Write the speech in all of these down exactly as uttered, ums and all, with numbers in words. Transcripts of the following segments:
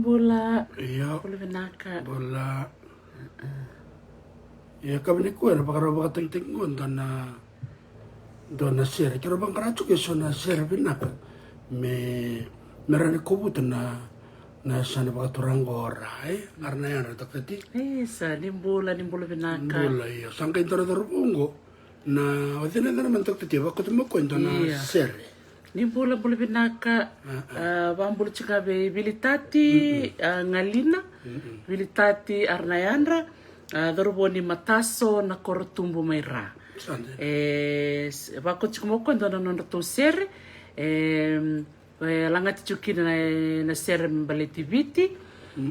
Bula. Io. Bula vinaka. Bula. Ia, ka vini kua era vakarau vakatagitagi qo dua na, dua na sere. Kero vaqara tuku eso na sere vinaka. Me, me rani kovuta na, na sana vakaturaga ora, e? Ara na yadra tokati. Isa, ni bula, ni bula vinaka. Bula, io. Sa qai dora dora vuqo. Na, o cina cina man tokati, vakoti mo koe dua na sere. Ni bula, bula vinaka. Ah, ah. Ah, vabula tiko ga vei Vilitati, ah, Galina. Vilitati, ara na yadra. Ah, cauravou ni Mataso, na koro tubu mai Ra. E, vakoti tiko mo koe dua na nodratou sere. E, e lagati tiko kina na, na sere me baleti Viti.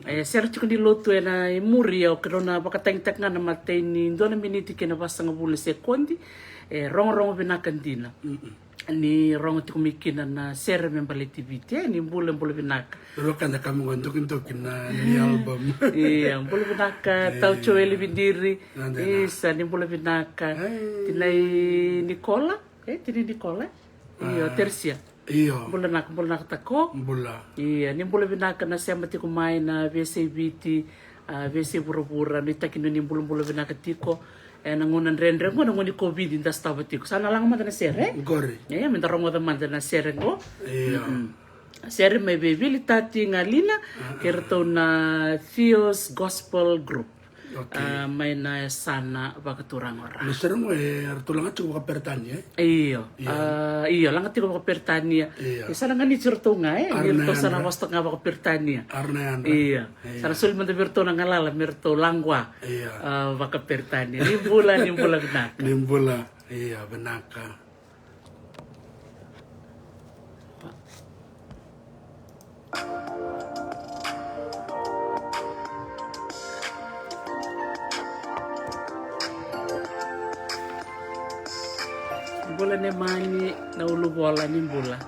E, sere tiko ni lotu ena imuri, au keirau na vakatagitaka ga na matai ni dua na miniti kei na vasagavulu na sekodi. E, rogorogo vinaka dina. Ni rogo tiko mai kina na sere me baleti Viti, e, ni bula, bula vinaka. Roka na kama qo dokidoki na ni album. Ia, bula vinaka, tau Joeli Vidiri. Isa, ni bula vinaka. Tinai Nikola, e, tinai Nikola. Io, Tersia. Io. Bula vinaka, bula vinaka tako. Bula. Ia, ni bula vinaka na sema tiko mai na veiyasai Viti, a, veiyasai vuravura, nuitaki ni ni bulabula vinaka tiko. E, na gauna dredre qo, na gauna ni COVID da sotava tiko. Sa na laga mada na sere, e? Qori. E, me da rogoca mada na sere qo. Io. Sere mai vei Vilitati Galina, kei ratou na Theos Gospel Group. Okay. A, mai na yasana vakaturaga o Ra. Na sere qo e ratou laga tiko vakaperitania, e? Io. Io. A, io, laga tiko vakaperitania. Io. E sa na ganiti ratou ga, e? Ni ratou sa na vosa toka ga vakaperitania. Ara na yadra. Io. Io. Sa na soli mada vei ratou na galala me ratou laqua. Io. A, vakaperitania. Ni bula, ni bula vinaka. Ni bula. Io, vinaka. Bula Nemani, na uluvola, ni bula.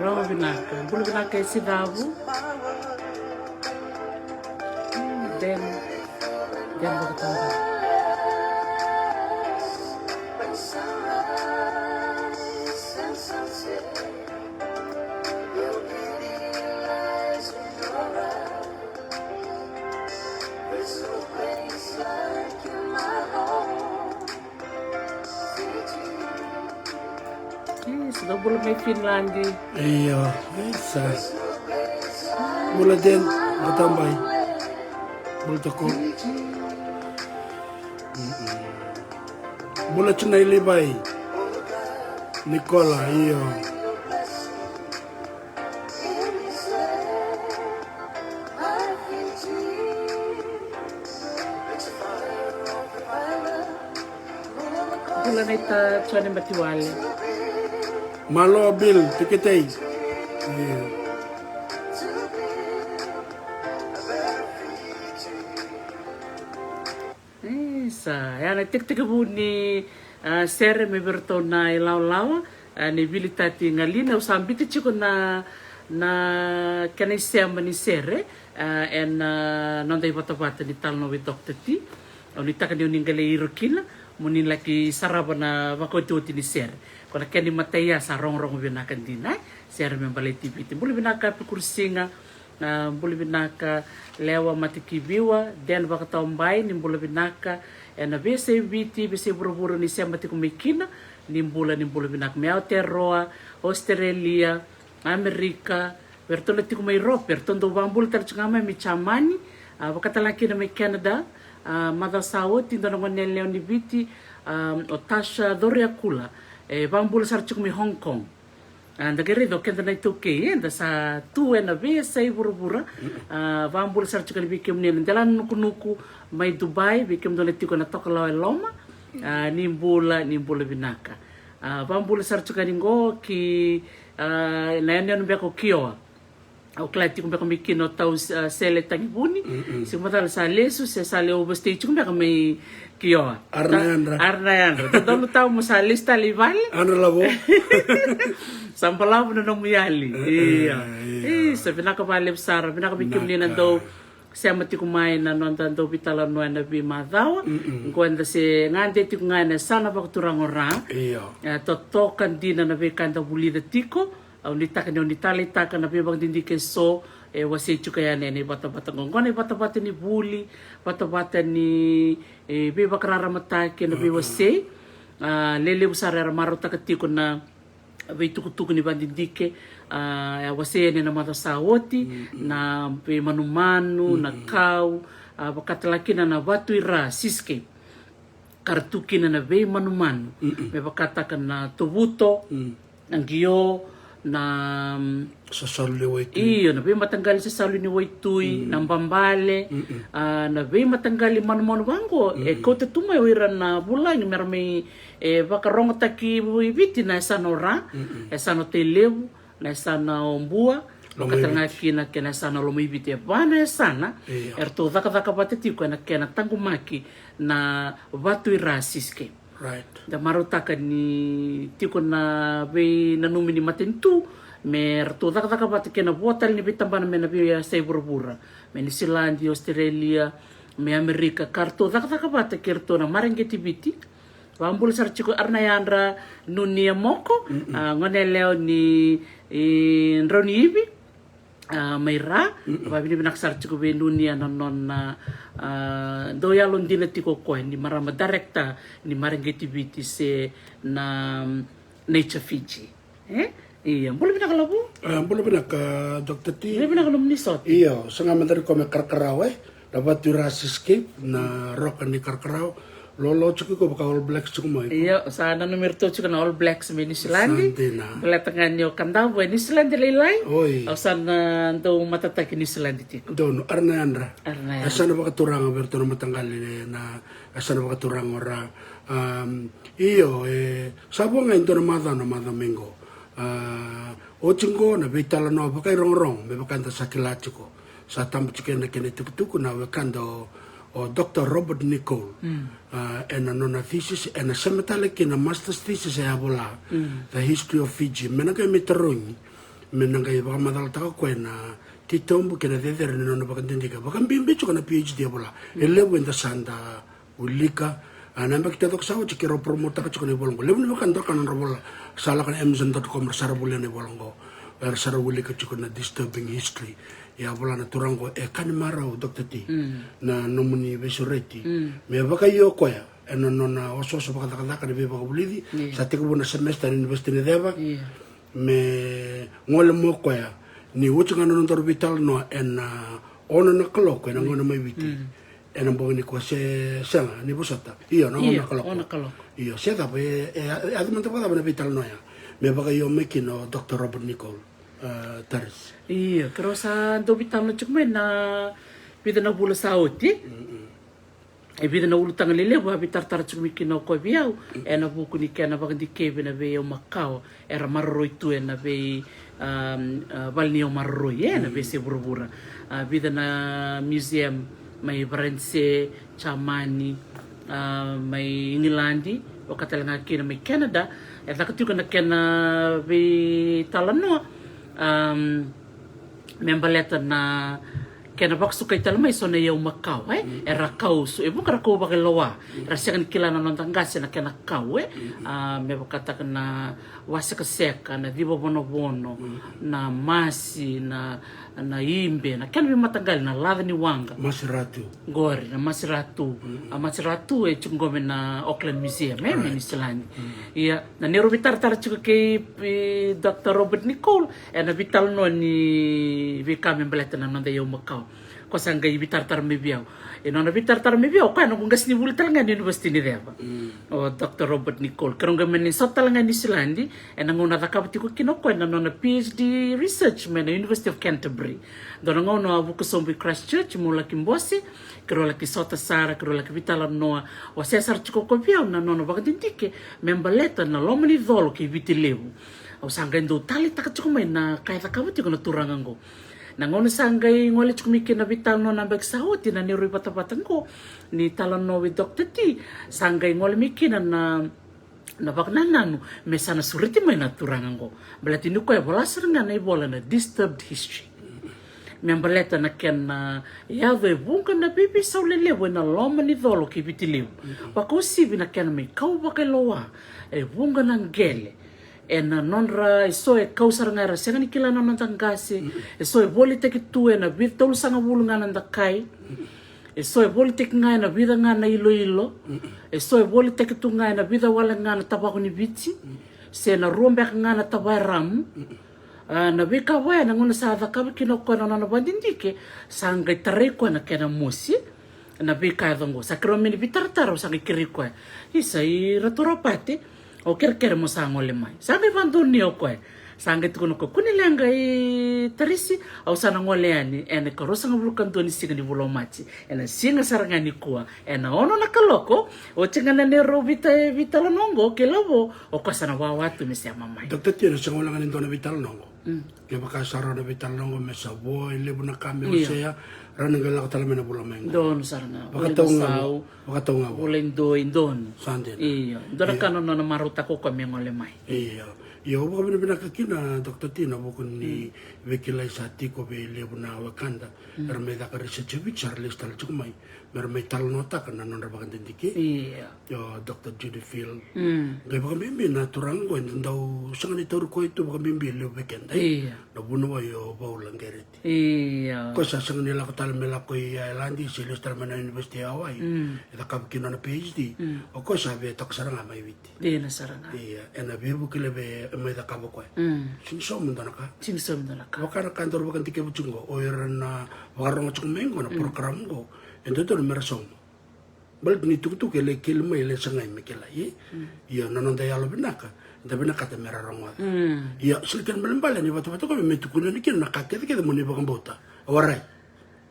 Rogo vinaka, bula vinaka e Sicavu. Mm, Den, Den vakataba. Isa, dou bula mai Finland. Io, isa. Bula Den, vatabai. Bula toko. Bula Tunai Livai. Nikola, io. Bula naita Jone Batiwale. Malo Bill, Teketei. Io. Isa, ya na tekitekivu ni, a, sere mai vei iratou na ilawalawa, a, ni Vilitati Galina. Au sa biuta tiko na, na kena isema ni sere, a, ena, a, noda ivatavata ni Talanoa with Doctor T. Au nuitaka ni o ni qai lai iro kina mo ni laki sarava na vakaotioti ni sere. Ko na kena imatai ya sa rogorogo vinaka dina, e? Sere me baleti Viti. Bula vinaka Pikurisiga. A, bula vinaka Lewa Matakiviwa, Den Vakatawabai, ni bula vinaka. Ena veiyasai Viti, veiyasai vuravura ni sema tiko mai kina, ni bula, ni bula vinaka. Mai Aotearoa, Australia, Amerika, vei iratou na tiko mai Europe, vei iratou dau vakabula tale tiko ga mai, mai Jamani, a, vakatalega kina mai Canada, a, macawa sa oti, dua na gone yalewa ni Viti, a, o Tasha Coriakula, e vakabula sara tiko mai Hong Kong. A, da qai raica o keda na iTaukei, e, da sa tu ena veiyasai vuravura. A, vakabula sara tiko yani vei kemuni ena dela ni nukunuku mai Dubai, vei kemudou na tiko ena tokalawa e loma. A, ni bula, ni bula vinaka. A, vakabula sara tiko yani qo ki, a, na yanuyanu beka o Kioa. Au kila tiko beka mai kina o tau, a, Sele Tagivuni. Se macala sa lesu, se sa le overstay tiko beka mai Kioa. Ara na yadra. Ara na yadra. Dodonu tau mo sa lesu tale i vale. Ara na lavo. Sa balavu na nomu yali. Ia. Isa, vinaka vakalevu sara. Vinaka vei kemuni na dau sema tiko mai na noda dau veitalanoa ena veimacawa. Qo eda se gade tiko ga ena yasana vakaturaga o Ra. Io. E totoka dina na veika eda vulica tiko. Au nuitaka ni au ni taleitaka na veivakadidike eso e wasei tiko yani ena ivatavata qo. Qo na ivatavata ni vuli, vatavata ni e, veivakararamataki, na veiwasei. A, lelevu sara era marautaka tiko na veitukutuku ni vakadidike, a, e wasei yani ena macawa sa oti, na veimanumanu, na kau, a, vakatalega kina na vatu i Ra, seascape. Ka ra tu kina na veimanumanu, me vakataka na tovuto, na qio, na, mm, sasalu ni waitui. Io, na veimataqali sasalu ni waitui, na babale, a, na veimataqali manumanu vaqo, e kauta tu mai o ira na vulagi me ra mai, e, vakarogotaki i Viti na yasana o Ra, yasana o Tailevu, na yasana o Bua, vakatalega kina kei na yasana o Lomaiviti. E va na yasana, io, eratou cakacaka vata tiko ena kena taqomaki na vatu i Ra, seascape. Right. Da marautaka ni tiko na veinanumi ni matanitu me ratou cakacaka vata kei na vo tale ni veitabana mai na veiyasai vuravura, mai Niusiladi, Australia, mai Amerika, ka ratou cakacaka vata kei ratou na Mareqeti Viti. Vakabula sara tiko Aranayadra Nunia Moko, a, gone yalewa ni, e, Drauniivi, a, mai Ra. Vakavinavinaka sara tiko vei Nunia na nona, a, dau yalodina tiko o koya ni marama director ni Mareqeti Viti se na, mm, Nature Fiji. E? Ia, bula vinaka Lavu. A, bula vinaka, Doctor T. Bula vinaka nomuni sota. Io, saga mada ni koya me karakarau, e? Na vatu i Ra, seascape, na roka ni karakarau. Lolo tiko iko vaka All Blacks tiko mai. Io, sa nanumi iratou tiko na All Blacks mai Niusiladi. Sa dina. Baleta ga ni o Kadavu e Niusiladi lailai. Oi. Au sa na dau matataki Niusiladi tiko. Donu, Aranayadra. Aranayadra. Yasana vakaturaga vei iratou na mataqali, e, na yasana vakaturaga o Ra. Am, io, e, sa vo ga e dua na macawa na macawa mai qo. A, oti qo na veitalanoa vakairogorogo, me vaka eda sa kila tiko. Sa tabu tiko ena kena itukutuku na wekada o, o Doctor Robert Nicoll. A, ena nona thesis, ena sema tale kina master's thesis e a vola, The History of Fiji. Me na qai me tarogi, me na qai vakamacalataka o koya na titobu kei na cecere ni nona vakadidike. Vakabibi tiko na PhD e vola. E levu eda sa da wilika, a, na yabaki taucoko sa oti keirau promote-taka tiko na ivola qo. Levu ni wekada ra ka nodra vola. Sa lako na Amazon dot com ra sara volia na ivola qo. Era sara wilika tiko na Disturbing History. Ia vola na turaga qo, e ka ni marau, Doctor T. Na nomuni veisureti. Me vakaio koya ena nona osooso vakacakacaka ni veivakavulici. Sa tekivu na semester ena University ni Ceva. Me gole mai o koya ni oti ga na nodaru veitalanoa ena ono na kaloko ena gauna mai Viti. Ena bogi nikua se sega, ni vosota. Io, na ono na kaloko. Io, se cava, e, e, e yaco mada vakacava na veitalanoa ya? Me vakaio mai kina o Doctor Robert Nicoll, e, Taris. Io, keirau sa dau veitalanoa tiko mai na vica na vula sa oti. E vica na ulutaga lelevu a veitaratara tiko mai kina o koya vei au, ena vuku ni kena vakadikevi na veiyau makawa era maroroi tu ena vei, um, a, vale ni yau maroroi, e, na veiyasai vuravura. A, vica na museum mai Varanise, Jamani, a, mai Igiladi, vaka tale ga kina mai Canada, e caka tiko na kena veitalanoa, um, me baleta na kena vakasukai tale mai so na iyau makawa, e? Era kau, so, e vuqa era kau vakailoa. Era sega ni kila na noda qase na kena kau, e? A, me vakataka na wasekaseka, na civa vonovono, na masi, na, na ibe, na kena veimataqali, na laca ni waqa. Masi ratu. Qori, na masi ratu. A masi ratu e tiko qo mai na Auckland Museum, e, mai Niusiladi. Ia, na neirau veitaratara tiko kei, e, Doctor Robert Nicoll, ena veitalanoa ni veika me baleta na noda iyau makawa. Ko sa qai veitaratara mai vei au. E nona veitaratara mai vei au, o koya na noqu qasenivuli tale ga ena University ni Ceva. O Doctor Robert Nicoll. Keirau qai mani sota tale ga e Niusiladi, ena gauna a cakava tiko kina o koya na nona PhD research mai na University of Canterbury. Dua na gauna au a vuka sobu i Christchurch, meu laki bose, keirau laki sota sara, keirau laki veitalanoa, wasea sara tiko o koya vei au na nona vakadidike me baleta na loma ni colo kei Viti Levu. Au sa qai dau taleitaka tiko mai na ka e cakava tiko na turaga qo. Na gauna sa qai gole tiko mai kina na veitalanoa na yabaki sa oti na neirau ivatavata qo, ni talanoa vei Doctor T, sa qai gole mai kina na na vakanananu me sa na sureti mai na turaga qo. Baleta ni koya e vola sara ga na ivola na Disturbed History. Me baleta na kena yaco e vuqa na veiveisau lelevu ena loma ni colo kei Viti Levu. Vakauasivi na kena mai kau vakailoa e vuqa na qele. Ena nodra, eso e kau sara ga era sega ni kila na noda qase. Eso e volitaki tu ena vica, tolusagavulu ga na dakai. Eso e volitaki ga ena vica ga na iloilo. Eso e volitaki tu ga ena vica wale ga na tavako ni Viti. Se na rua beka ga na tavairamu. A, na veika vaya na gauna sa cakava kina o koya na nona vakadidike, sa qai tarai koya na kena mosi. Na veika yaco oqo sa kerei au me ni veitaratara, au sa qai kerei koya. Isa, i Ratu Ropate, au kerekere mo sa gole mai. Sa qai vakadonuya o koya. Sa qai tukuna o koya, kua ni leqa i Tarisi, au sa na gole yani ena ikaruasagavulu ka dua ni siga ni vula o Maji. Ena siga sara ga nikua, ena ono na kaloko, oti ga na neirau veita, veitalanoa oqo kei Lavo, o koya sa na wawa tu me sema mai. Doctor Tina, sa gole ga ni dua na veitalanoa oqo. Kevaka sa rawa na veitalanoa oqo me sa vo e levu na ka me wasea, rawa ni qai lako tale mai na vula mai qo. Donu sara ga. Vakatau ga vua. Vakatau ga vua. Vula i dua i donu. Sa dina. Io. Dua na ka na nona marautaka o koya me gole mai. Io. Io, au vakavinavinaka kina, Doctor Tina, vuku ni veikilai sa tiko vei levu na wekada. Era mai caka research e Viti, sa ra lesu tale tiko mai. Me ra mai talanoataka na nodra vakadidike. Io. Io, Doctor Judy Field. Qai vakabibi na turaga qo, eda dau sega ni tauri koya tu vakabibi e levu vei keda. Io. Na vunau o Vaula Qereti. Io. Koya sa sega ni lako tale me lako i Ailadi, se lesu tale mai na University of Hawaii. E cakava kina na PhD. O koya sa via toka sara ga mai Viti. Dina sara ga. Ia, ena veivuke levu e mai cakava o koya. Sega ni sauma e dua na ka. Sega ni sauma e dua na ka. Vaka na ka daru vakadikevi tiko qo, o ira na vakarogo tiko mai qo na program qo. E dodonu me ra sauma. Baleta ni tukutuku e lai keli mai, e lai sagai me kilai. Ia, na noda yalo vinaka, da vinakata me ra rogoca. Ia, sega ni kena ibalebale ni vatavata qo me mai tukuni yani kina na ka kecekece mo ni vakabauta. Warai.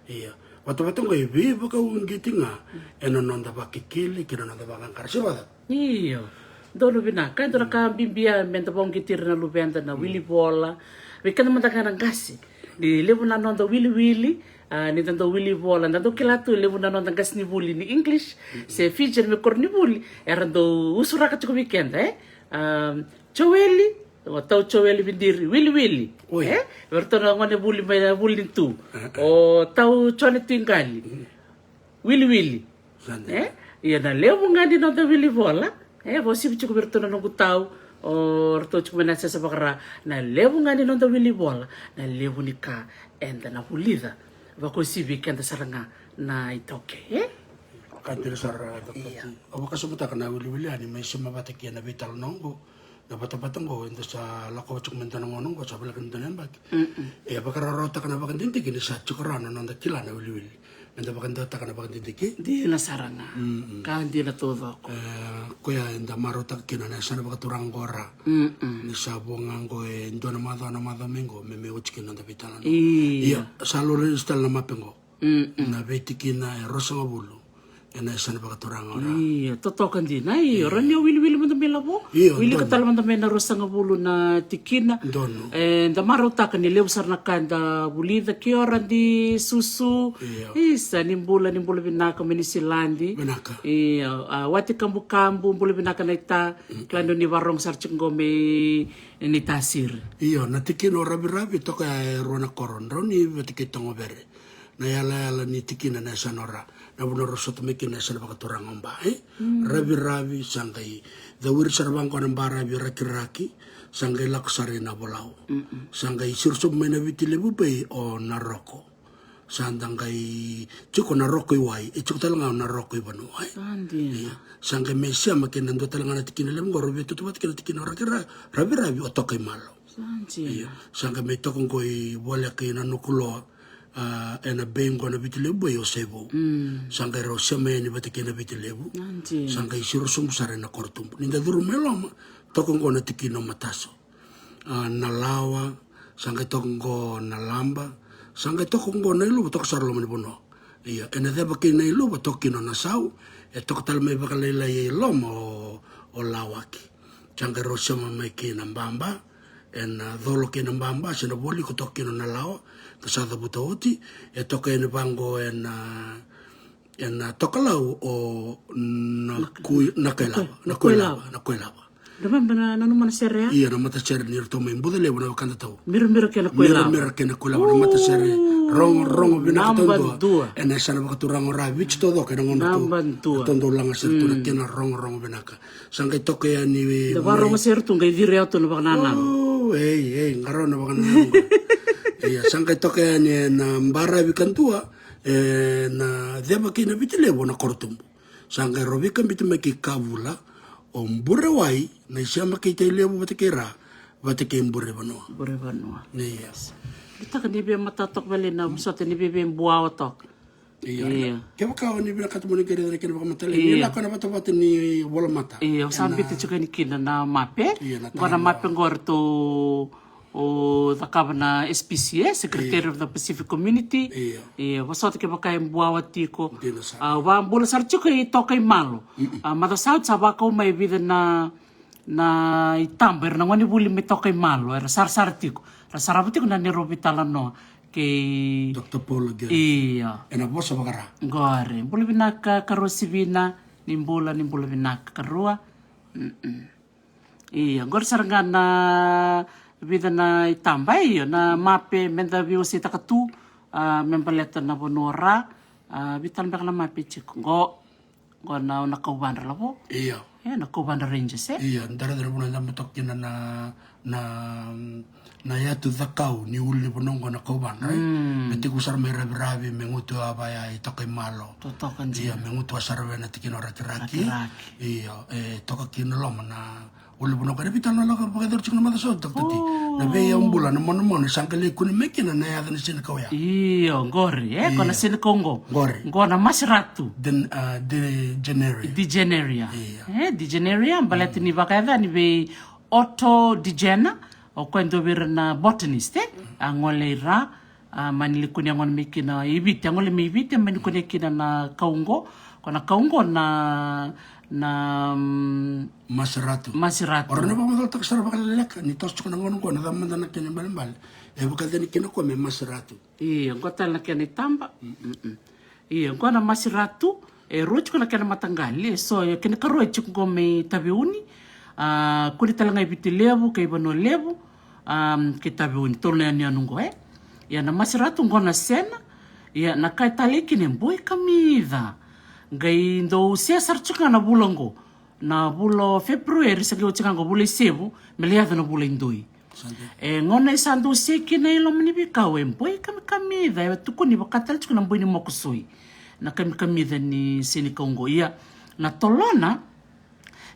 Ia, vatavata qo e veivakauqeti ga ena noda vakekeli kei na noda vakaqara. Se vacava? Io. Donu vinaka, e dua na ka bibi ya me da vakauqeti ira na luveda na wili vola. Vei keda mada ga na qase, ni levu na noda wiliwili, a, ni da dau wili vola, da dau kila tu levu na noda qasenivuli ni English se Fijian me koronivuli, era dau usuraka tiko vei keda, e? A, Joeli, o tau Joeli Vidiri, wiliwili. Oi. E? Vei ratou na gonevuli mai na vuli ni tu. O tau Jone Tuiqali. Wiliwili. E? Ia na levu ga ni noda wili vola. E, vakauasivi tiko vei ratou na noqu tau. O ratou tiko mai na sesa vakara. Na levu ga ni noda wili vola. Na levu ni ka eda na vulica. Vakauasivi keda sara ga na iTaukei. E? Ka dina sara, Doctor T. Au vakasamataka na wiliwili yani mai sema vata kei na veitalanoa oqo. Na vatavata oqo, eda sa lakova tiko mai dua na gauna oqo, sa voleka ni dua na yabaki. E vakarautaka na vakadidike ni sa tiko rawa na noda kila na wiliwili. Meda vakadewataka na vakadidike. Dina sara ga. Ka dina taucoko. E, koya eda marautaka kina na yasana vakaturaga oqo Ra. Ni sa vo ga oqo e dua na macawa, na macawa mai oqo, me mai oti kina noda veitalanoa. Ia, sa lolei tale na mape oqo. Na veitikina e ruasagavulu ena yasana vakaturaga o Ra. Io, totoka dina. Io, rawa ni o wiliwili mada mai Lavo. Io, wilika tale mada mai na ruasagavulu na tikina. Donu. E, da marautaka ni levu sara na ka eda vulica kei o Ra di susu. Io. Isa, ni bula, ni bula vinaka mai Niusiladi. Vinaka. Io, a, Wati Kabukabu, bula vinaka na ita. Kila ni o ni vakarogo sara tiko qo mai Naitasiri. Io, na tikina o Raviravi, toka ya e rua na koro. Drau ni vata kei Togovere. Na yalayala ni tikina na yasana o Ra, na vanua rau sota mai kina na yasana vakaturaga o Ba, e? Raviravi, sa qai cawiri sara vaqo na baravi Rakiraki, sa qai lako sara i Navolau. Sa qai siro sobu mai na Viti Levu Bai o Naroko. Sa da qai tiko Naroko i wai, e tiko tale ga o Naroko i vanua, e? Sa qai mai sema kei na dua tale ga na tikina levu qo, rau via tautauvata kei na tikina o Rakira, Raviravi, o Toka i Malo. Io, sa qai mai toka qo i voleka i Nanukuloa, a, ena bai qo na Viti Levu Bai o Saivou. Sa qai rau sema yani vata kei na Viti Levu. Sa qai siro sobu sara ena koro tubu. Ni da curu mai loma, toka qo na tikina o Mataso. A, Nalawa, sa qai toka qo Nalaba, sa qai toka qo Nailuva, toka sara loma ni vanua. Io, ena ceva kei Nailuva, toka kina o Nasau, e toka tale mai vakalailai e loma o, o Lawaki. Sa qai rau sema mai kei Nababa, ena colo kei Nababa, se na voli ko toka kina o Nalawa, ka sa cavuta oti, e toka yani vaqo ena, ena tokalau o Nakui-, Nakailava, Nakuilava, Nakuilava. Remember na nanuma na sere ya? Ia, na matasere ni ratou mai Bucalevu na wekada tau. Miromiro kei na Koilava. Miromiro kei na Koilava, na matasere. Rogorogo vinaka taudua. Ena yasana vakaturaga o Raviti taucoko ena gauna tu. Naba dua. Taudua laga sere tu na kena rogorogo vinaka. Sa qai toka yani. Da varogo sere tu qai ciri au tu na vakanananu. Ei, ei, qarauna vakanananu. Ia, sa qai toka yani ena baravi kadua, ena ceva kei na Viti Levu na Korotubu. Sa qai rau veikabiti mai kei Kavula o Burewai, na isema kei Tailevu vata kei Ra, vata kei Burevanua. Burevanua. Ia. Vitaka ni via mata toka vale na vosota ni via via buawa toka. Ia. Kevaka o ni vinakata mo ni qai raica na kena vakamatala ni lako ena vatavata ni volamata. Ia, au sa biuta tiko yani kina na mape. Ia, na mape qori tu o cakava na S P C, e, Secretary of the Pacific Community. Ia. Ia, vosota kevaka e buawa tiko. Dina sara. A, vakabula sara tiko i Tokaimalo. A, maca sa oti sa vakau mai e vica na, na itaba, era na gonevuli mai Tokaimalo, era sarasara tiko. Era sarava tiko na neirau veitalanoa kei Doctor Paula Gary. Ia. Ena vosa vakaRa. Qori, bula vinaka karua Sivina, ni bula, ni bula vinaka karua. Ia, qori sara ga na vica na itaba, io, na mape meda veiwaseitaka tu, a, me baleta na vanua o Ra, a, vica tale beka na mape tiko. Qo, qo na, na Kauvadra Lavo. Io. E, na Kauvadra Rangers, e? Io, da raica na vanua e dama toka kina na, na, na yatu cakau ni ulunivanua qo na Kauvadra, e? Me tiko sara mai Raviravi, me gutu a vaya i Tokaimalo. Totoka dina. Io, me gutu a sara vei na tikina o Rakiraki. Rakiraki. Io, e toka kina loma na ulunivanua qo. Ena veitalanoa lako vakayacori tiko na macawa sa oti, Doctor T. Na veiyaubula, na manumanu, sa qai lai kune mai kina na yaca ni senikau ya. Io, qori, e, ko na senikau qo. Qori. Qo na masiratu. De, a, degeneria. Degeneria. Io. E, degeneria, baleta ni vakayacani vei Otto Degener, o koya e dua vei ira na botanist, e? A gole i Ra, a, mani lai kunea gona mai kina i Viti, a gole mai Viti, mani kunea kina na kau qo, ko na kau qo na, na, mm, masiratu. Masiratu. O ra na vakamacalataka sara vakaleleka, ni toso tiko na gauna qo, na cava mada na kena ibalebale. E vakayacani kina o koya me masiratu. Io, qo tale na kena itaba. Mm-mm. Ia, qo na masiratu, e rua tiko na kena mataqali, e so, e kena ikarua e tiko qo mai Taveuni, a, kune tale ga i Viti Levu, kei Vanua Levu, a, kei Taveuni, tolu na yanuyanu qo, e. Ia, na masiratu qo na sena, ia, na ka e talei kina e boi kamica. Qai dau se sara tiko ga na vula qo, na vula o February, sa qai oti ga qo vula i Sevu, me lai yaco na vula i Doi. Sa dina. E gauna e sa dau se kina i loma ni veikau, e boi kamikamica, e tukuni vaka tale tiko na boi ni mokosoi. Na kamikamica ni senikau qo. Ia, na tolona,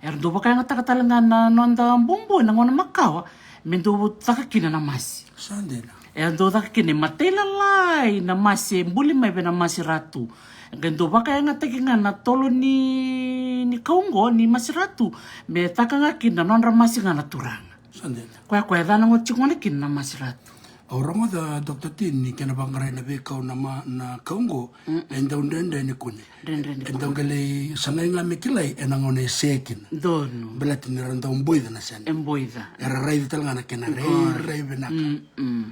era dau vakayagataka tale ga na noda bubu na gauna makawa, me dau caka kina na masi. Sa dina. E dau caka kina e matailalai na masi, e buli mai vei na masiratu. E qai dau vakayagataki ga na tolo ni, ni kau qo, ni masiratu, me caka ga kina na nodra masi ga na turaga. Sa dina. Koya, koya e cana qo tiko gona kina na masiratu. Au rogoca, Doctor T, ni kena vaqarai na veikau na ma-, na kau qo, e dau dredre ni kune. Dredre ni kune. E dau qai lai sagai ga me kilai ena gauna e se kina. Donu. Baleta ni ra dau boica na sena. E boica. Era raici tale ga na kena rairai vinaka. Mm-mm.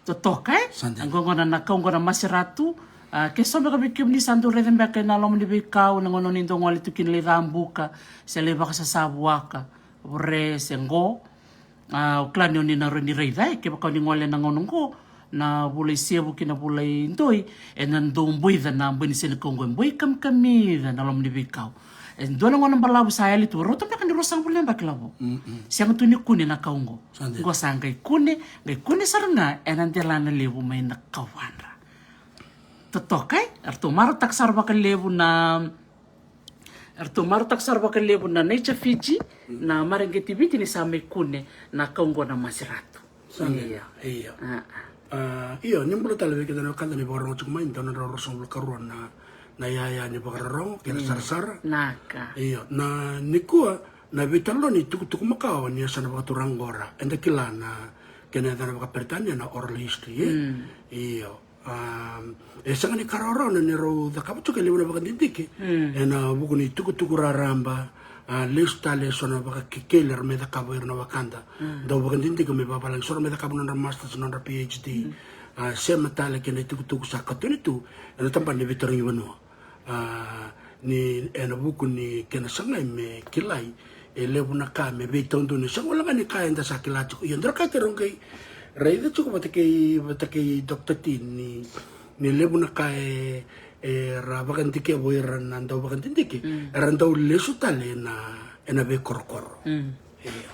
Totoka, e? Sa dina. Qo gona na kau qo na masiratu, a, ke so beka vei kemuni sa dau raica beka ena loma ni veikau, na gauna ni dau gole tu kina lai cabuka, se lai vakasasavuaka, vure, se qo. A, au kila ni oni na rawa ni raica, e, kevaka oni gole na gauna qo, na vula i Sevu kei na vula i Doi, ena dau boica na boi ni senikau qo, e boi kamikamica na loma ni veikau. E dua na gauna balavu sa yali tu, rauta beka ni ruasagavulu na yabaki Lavo. Mm-mm. Sega tu ni kune na kau qo. Sa dina. Qo sa qai kune, qai kune sara ga ena delana levu mai na Kauvadra. Totoka, e? Eratou marautaka sara vakalevu na, eratou marautaka sara vakalevu na Nature Fiji, na Mareqeti Viti ni sa mai kune na kau qo na masiratu. Sa dina. Io. Io. A, a. A, io, ni bula tale vei keda na wekada ni vakarorogo tiko mai, dua na drau ruasagavulu karua na, na yaya ni vakarorogo kei na sarasara. Naka. Io, na nikua, na veitalanoa ni tukutuku makawa ni yasana vakaturaga qo ra. Eda kila na kena yacana vakaperitania na oral history, e? Mm. Io. A, e sega ni ka rawarawa na neirau cakava tiko e levu na vakadidike. Mm. Ena vuku ni tukutuku raraba, a, lesu tale eso na vakakekeli era mai cakava o ira na wekada. Mm. Dau vakadidike mai vavalagi, so ra mai cakava nodra masters, nodra PhD. Mm. A, sema tale kei na itukutuku sa katuni tu ena tabana ni veitarogi vanua. A, ni ena vuku ni kena sagai me kilai E levu na ka me veitaudonu, e sega wale ga ni ka eda sa kila tiko. Ia dua na ka keirau qai raica tiko vata kei, vata kei Doctor T ni, ni levu na ka e, era vakadikeva o ira na dau vakadidike, era dau lesu tale ena, ena veikorokoro. Ia.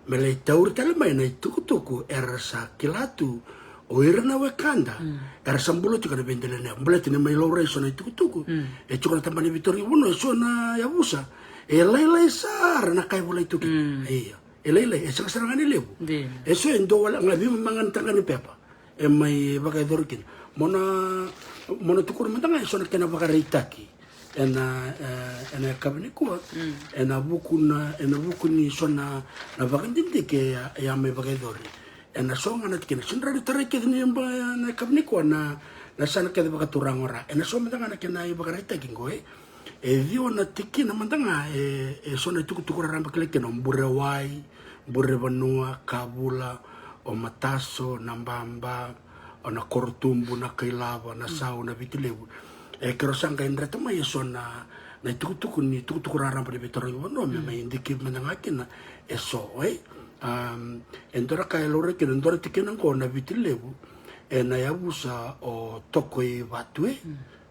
Me lai tauri tale mai na itukutuku era sa kila tu o ira na wekada era sa bula tiko ena veidelaniyavu. Baleta ni mai laurai eso na itukutuku e tiko na tabana ni veitarogi vanua, eso na yavusa e lailai sara na ka e volai tu kina. Ia. E lailai, e sega sara ga ni levu. Eso e dua wale ga, veimama ga na taqa ni pepa e mai vakayacori kina. Mo na, mo na tukuna mada ga eso na kena vakaraitaki ena, e, ena yakavi nikua, ena vuku na, ena vuku ni so na, na vakadidike e a, e a mai vakayacori. Ena so ga na tikina, sega ni rawa ni tarai kece ni ba, na yakavi nikua na, na yasana kece vakaturaga o Ra. Ena so mada ga na kena ivakaraitaki qo, e. E ciwa na tikina mada ga, e, e so na itukutuku raraba kilai kina o Burewai, Burevanua, Kavula, o Mataso, Nababa, o Nakorotubu, Nakailava, Nasau, Navitilevu. E keirau sa qai dreta mai eso na, na itukutuku ni tukutuku raraba ni veitarogi vanua me mai dikivi mada ga kina eso, e. Am, e dua na ka e laurai kina, dua na tikina qo, Navitilevu, ena yavusa o Tokoivatu, e.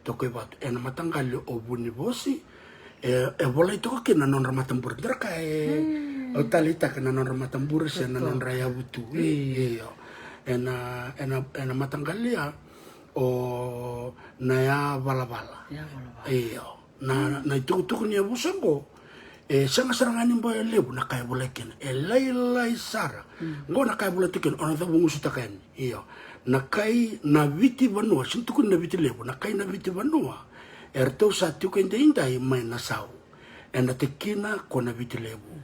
Tokoivatu, ena mataqali o Vunivosi, e, e volai toka kina na nodra matabure. Dua na ka e, au taleitaka na nodra matabure se na nodra yavutu. Io. Ena, ena, ena mataqali ya o Nayavalavala. Io. Na, na itukutuku ni yavusa qo, e sega sara ga ni bau levu na ka e volai kina. E lailai sara. Qo na ka e volai tu kina, o na cavuqusutaka yani. Io. Na kai Navitivanua, sega ni tukuni Navitilevu, na kai Navitivanua, eratou sa tiko edaidai mai Nasau. Ena tikina ko Navitilevu.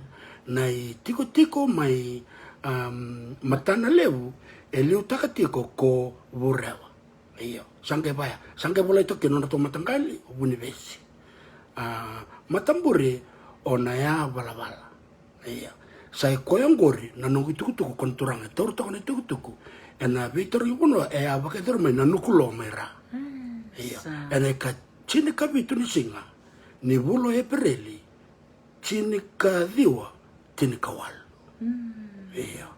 Na itikotiko mai, am, Matanalevu, e liutaka tiko ko Vurewa. Io, sa qai vaya, sa qai volai toka kina nodratou mataqali o Vunivesi. A, matabure o Nayavalavala. Io, sa i koya oqori na noqu itukutuku ko na turaga e taura toka na itukutuku ena veitarogi vanua e a vakayacori mai Nanukulo mai Ra. Io, ena ika tinikavitu ni siga ni vula o Epereli, tinikaciwa tinikawalu. Io.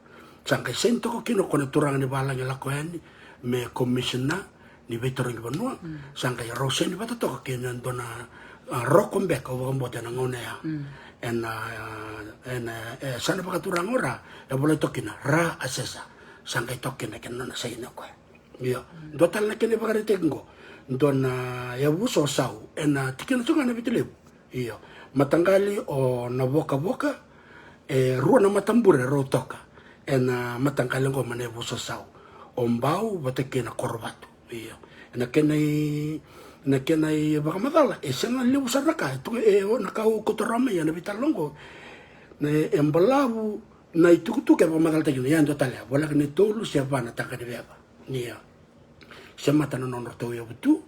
Sa qai saini toka kina ko na turaga ni valagi lako yani me komisina ni veitarogi vanua. Sa qai rau saini vata toka kei na dua na, a, roko beka au vakabauta ena gauna ya. Ena, a, ena, e, yasana vakaturaga o Ra, e volai toka kina Ra Asesa. Sa qai toka kina kena nona saini o koya. Io. Dua tale na kena ivakaraitaki qo, dua na yavusa o Sau, ena tikina tu ga Navitilevu. Io. Mataqali o Navokavoka, e rua na matabure rau toka ena mataqali qo mai na yavusa o Sau. O Bau vata kei Nakorovatu. Io. Ena kena i, na kena ivakamacala, e sega ni levu sara na ka, e tu, e, o na ka au kauta rawa mai ena veitalanoa qo. Na, e balavu na itukutuku e vakamacalataki kina, ia dua tale, voleka ni tolu se va na taqa ni veva. Io. Semata na nodratou yavutu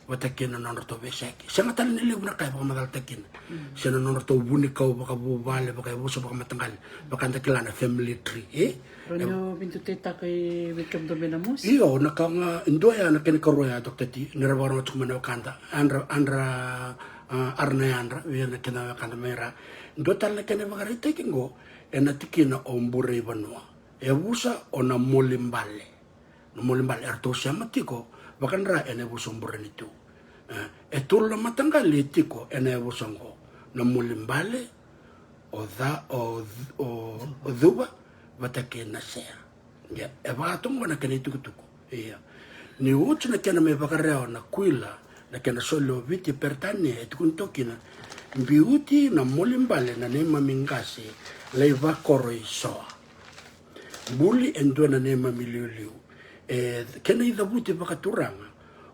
vata kei na nodratou veiseki. Sega tale ni levu na ka e vakamacalataki kina. Se na nodratou vunikau vakavuvale, vakayavusa, vakamataqali, vaka da kila na family tree, e? Rau ni o veidutaitaka i vei kemudou mai na mosi. Io, na ka ga, e dua ya na kena ikarua ya, Doctor T, ni ra vakarorogo tiko mai na wekada, Adra, Adra, a, Ara na Yadra, vei na kena wekada mai Ra. Dua tale na kena ivakaraitaki qo, ena tikina o Bureivanua. E yavusa o Namolibale. Namolibale, eratou sema tiko vakadra ena yavusa o Burenitu. E, e tolu na mataqali e tiko ena yavusa oqo. Namolibale, o Ca, o, o, o Cuva, vata kei Nasea. Ia, e vaka toka qo na kena itukutuku. Ia. Ni oti na kena mai vakarewa na kuila, na kena soli o Viti e Peritania, e tukuni toka kina, biuti Namolibale na neimami qase, lai vakoro i Soa. Buli e dua na neimami iliuliu. E kena icavuti vakaturaga,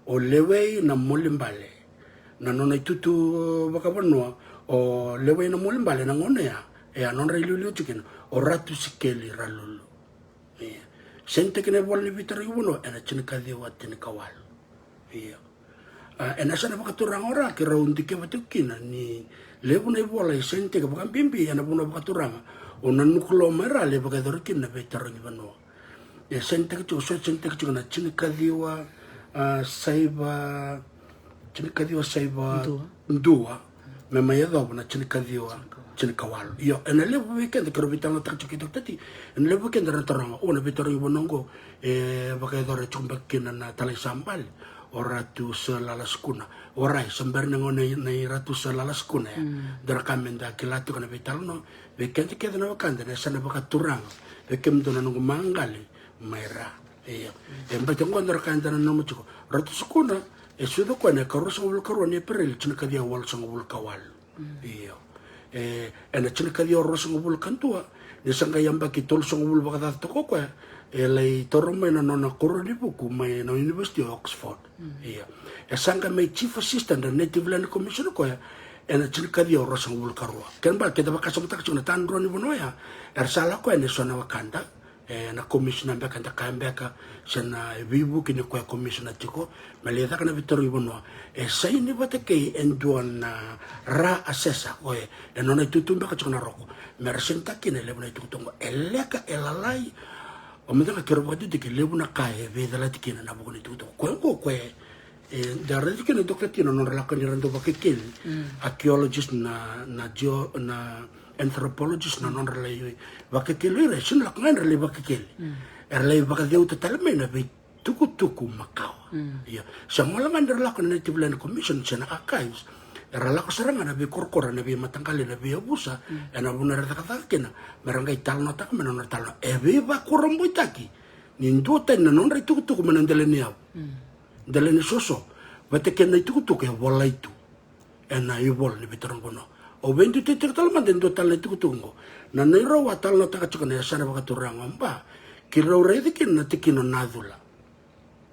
o Lewei Namolibale. Na nona itutu vakavanua, o Lewei Namolibale na gauna ya, e a nodra iliuliu tiko kina, o Ratu Sikeli Ralulu. Ia. Sainitaki ena ivola ni veitarogi vanua, ena tinikaciwa tinikawalu. Ia. A, ena yasana vakaturaga o Ra, keirau dikeva tiko kina ni levu na ivola e sainitaki vakabibi ena vanua vakaturaga o Nanukulo mai Ra, lai vakayacori kina na veitarogi vanua. E sainitaki tiko, so e sainitaki tiko na tinikaciwa, a, saiva, tinikaciwa saiva dua. Dua. me mai yacova na tinikaciwa, tinikawalu. Io, ena levu vei keda, keirau veitalanoataka tiko kei Doctor T, ena levu vei keda na taroga, o na veitarogi vanua oqo, e vakayacora e tiko beka kina na talai sa bale, o Ratu Sir Lala Sukuna. Warai, sa bera na gauna nei Ratu Sir Lala Sukuna ya. Dua na ka me da kila tiko na veitalanoa, vei keda kece na wekada na yasana vakaturaga, vei kemudou na noqu maqali mai ra. Io. E bati oqo dua na ka eda nanuma tiko. Ratu Sukuna, e sucu o koya na ikaruasagavulu karua ni Epereli, tinikaciwa walusagavulu kawalu. Io. E, ena tinikaciwa ruasagavulu kadua, ni sa qai yabaki tolusagavulu vakacaca toka o koya, e lai taura mai na nona koro ni vuku mai na University of Oxford. Io. E sa qai mai Chief Assistant na Native Land Commission o koya, ena tinikaciwa ruasagavulu karua. Kena ibalebale keda vakasamataka tiko na tadrua ni vanua ya, era sa lako yani eso na wekada, e, na komisina beka, da kaya beka, se na veivuke ni koya komisina tiko, me lai caka na veitarogi vanua. E saini vata kei e dua na ra asesa, o e, e nona itutu beka tiko na roko. Me ra sainitaka kina e levu na itukutuku. E leka, e lalai, o mada ga keirau vakadidike, e levu na ka e veicalati kina na vuku ni itukutuku. Koya oqo, koya e, da raici kina Doctor T na nodra lako ni ra dau vakekeli. Archaeologist na, na geo-, na anthropologist na nodra lai vakekeli, ira e sega ni lako ga ni ra lai vakekeli. Era lai vakaceuta tale mai na veitukutuku makawa. Ia, sa gole ga ni ra lako na Native Land Commission se na archives, era lako sara ga na veikorokoro, na veimataqali, na veiyavusa, ena vanua era cakacaka kina, me ra qai talanoataka mai na nodra talanoa. E veivakurabuitaki ni duatani na nodra itukutuku mai na dela ni yavu. Dela ni soso, vata kei na itukutuku e volai tu ena ivola ni veitarogi vanua. Au veiduiduitaka tale mada e dua tale na itukutuku oqo. Na neirau a talanoataka tiko na yasana vakaturaga o Ba, keirau raici kina na tikina o Nacula.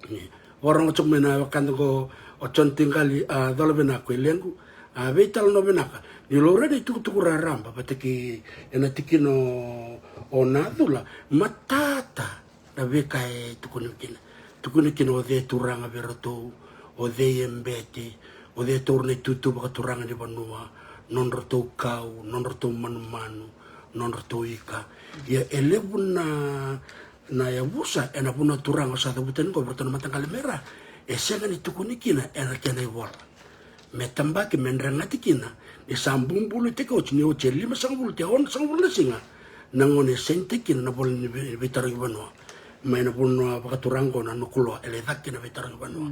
Ni vakarorogo tiko mai na wekada oqo, o John Tiqali, a, Colavinaka, e lequ, a, veitalanoa vinaka. Ni laurai na itukutuku raraba vata kei ena tikina o, o Nacula, matata na veika e tukuni kina. Tukuni kina o cei e turaga vei iratou, o cei e bete, o cei e taura na itutu vakaturaga ni vanua, nodratou kau, nodratou manumanu, nodratou ika. Ia e levu na, na yavusa ena vanua turaga au sa cavuta yani oqo vei iratou na mataqali mai ra, e sega ni tukuni kina ena kena ivola. Me tabaki, me dregati kina ni sa bubulutaki oti, ni oti e limasagavulu te onosagavulu na siga na gauna e sainitaki kina na vola ni vei-, veitarogi vanua. Mai na vanua vakaturaga oqo na Nukuloa, e lai caka kina veitarogi vanua.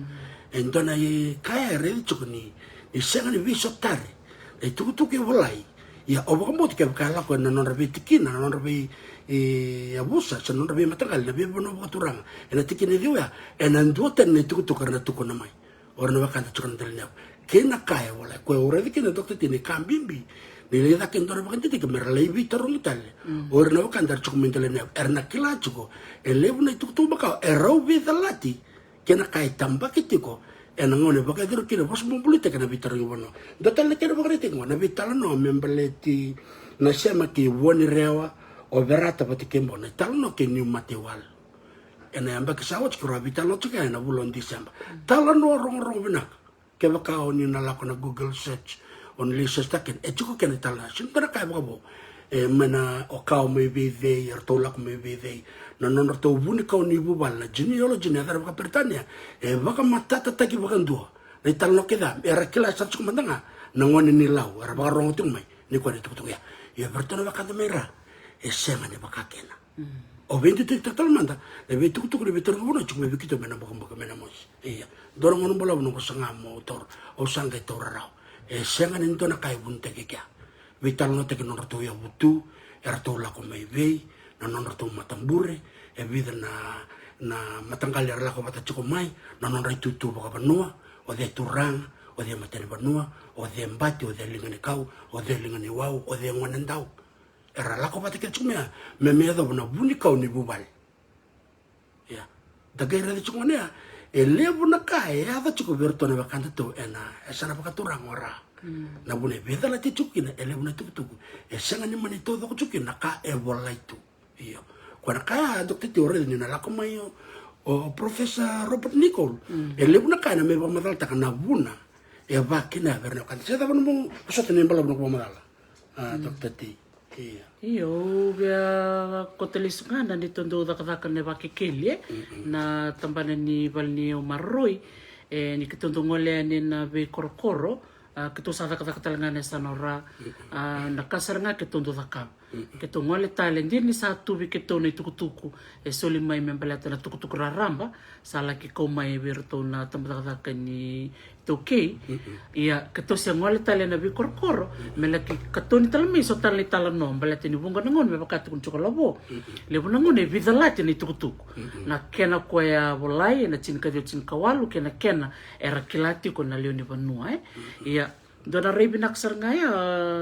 E dua na ka e raici tiko ni, ni sega ni veisotari na itukutuku e volai. Ia au vakabauta kevaka e lako ena nodra veitikina, na nodra vei, e, yavusa se na nodra veimataqali na veivanua vakaturaga, ena tikina e ciwa ya, ena duatani na itukutuku era na tukuna mai. O ira na wekada tiko na dela ni yavu. Kei na ka e volai, koya au raica kina Doctor T ni ka bibi ni lai caka e dua na vakadidike me ra lai veitarogi tale o ira na wekada era tiko mai dela ni yavu. Era na kila tiko e levu na itukutuku makawa e rau veicalati, kei na ka e tabaki tiko ena gauna e vakayacori kina, vakabubulutaki na veitarogi vanua. Dua tale na kena vakaraitaki oqo, na veitalanoa me baleti Nasema kei Vuanirewa, o Verata vata kei Bo, na italanoa kei Niu Mataiwalu. Ena yabaki sa oti keirau a veitalanoa tiko ena vula o Tiseba. Talanoa rogorogo vinaka. Kevaka o ni na lako na Google search, o ni lai search taki, e tiko kina italanoa. Sega ni dua na ka e vakavo. E mai na, o kau mai vei cei, eratou lako mai vei cei. Na nodratou vunikau ni vuvale, na genealogy, na yacana vakaperitania, e vakamatatataki vakadua. Na italanoa kece ya era kila sara tiko mada ga na gone ni Lau era vakarorogo tiko mai. Ni koya na itukutuku ya. Ia vei iratou na wekada mai ra, e sega ni vaka kina. Au veiduiduitaka tale mada na veitukutuku ni veitarogi vanua e tiko mai vei keitou mai na bokobuka mai na mosi. Ia, dua na gauna balavu noqu saga meu taura, au sa qai taura rawa. E sega ni dua na ka e vunitaki kea. Veitalanoataki na nodratou yavutu, eratou lako mai vei, na nodratou matabure, e vica na, na mataqali era lako vata tiko mai, na nodra itutu vakavanua, o cei e turaga, o cei e matanivanua, o cei e bati, o cei e liga ni kau, o cei e liga ni wau, o cei e gonedau. Era lako vata kece tiko mai ya, me mai yacova na vunikau ni vuvale. Ia, da qai raica tiko gona ya, e levu na ka e yaco tiko vei iratou na wekadatou ena yasana vakaturaga o Ra. Na vuna e veicalati tiko kina e levu na itukutuku, e sega ni mani taucoko tiko kina na ka e volai tu. Io. Koya na ka ya, Doctor T, au raica ni na lako mai o, o Professor Robert Nicoll. E levu na ka ena mai vakamacalataka na vuna e vaka kina ya vei ira na wekada. Se cava nomu vosota ni balavu noqu vakamacala, a, Doctor T? Io. Io, au via kauta lesu ga na neitou dau cakacaka na Vakekeli, e? Na tabana ni vale ni maroroi, e, ni keitou dau gole yani na veikorokoro, A, keitou sa cakacaka tale ga na yasana o Ra. A, na ka sara ga keitou dau cakava. Keitou gole tale, dina ni sa tu vei keitou na itukutuku e soli mai me baleta na tukutuku raraba, sa laki kau mai vei iratou na tabacakacaka ni iTaukei. Ia, keitou se gole tale na veikorokoro me laki katoni tale mai so tale na italanoa, baleta ni vuqa na gauna me vaka tukuni tiko o Lavo. Levu na gauna e veicalati na itukutuku. Na kena koya volai ena tinikaciwa tinikawalu, kei na kena era kila tiko na lewe ni vanua, e. Ia, dua na rai vinaka sara ga ya,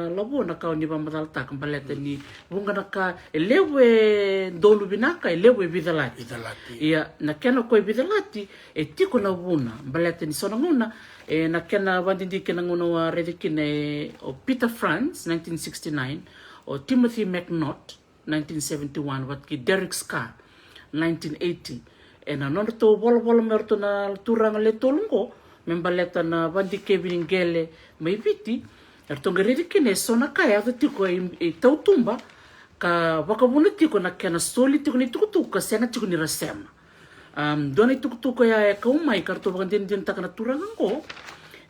Lavo, na ka o ni vakamacalataka, baleta ni vuqa na ka, e levu e donu vinaka, e levu e veicalati. Veicalati. Ia, na kena koya e veicalati, e tiko na vuna, baleta ni so na gauna, e, na kena vakadidike na gauna au a raica kina, e, o Peter Franz, nineteen sixty-nine, o Timothy McNaught, nineteen seventy-one, vata kei Derek Scar, nineteen eighty. Ena nodratou volavola me ratou na turaga le tolu oqo me baleta na vakadikevi ni qele mai Viti, eratou qai raica kina e so na ka e yaco tiko e, e tautuba ka vakavuna tiko na kena soli tiko ni tukutuku ka sega tiko ni ra sema. Am, dua na itukutuku ya e kau mai ka ratou vakadinadinataka na turaga oqo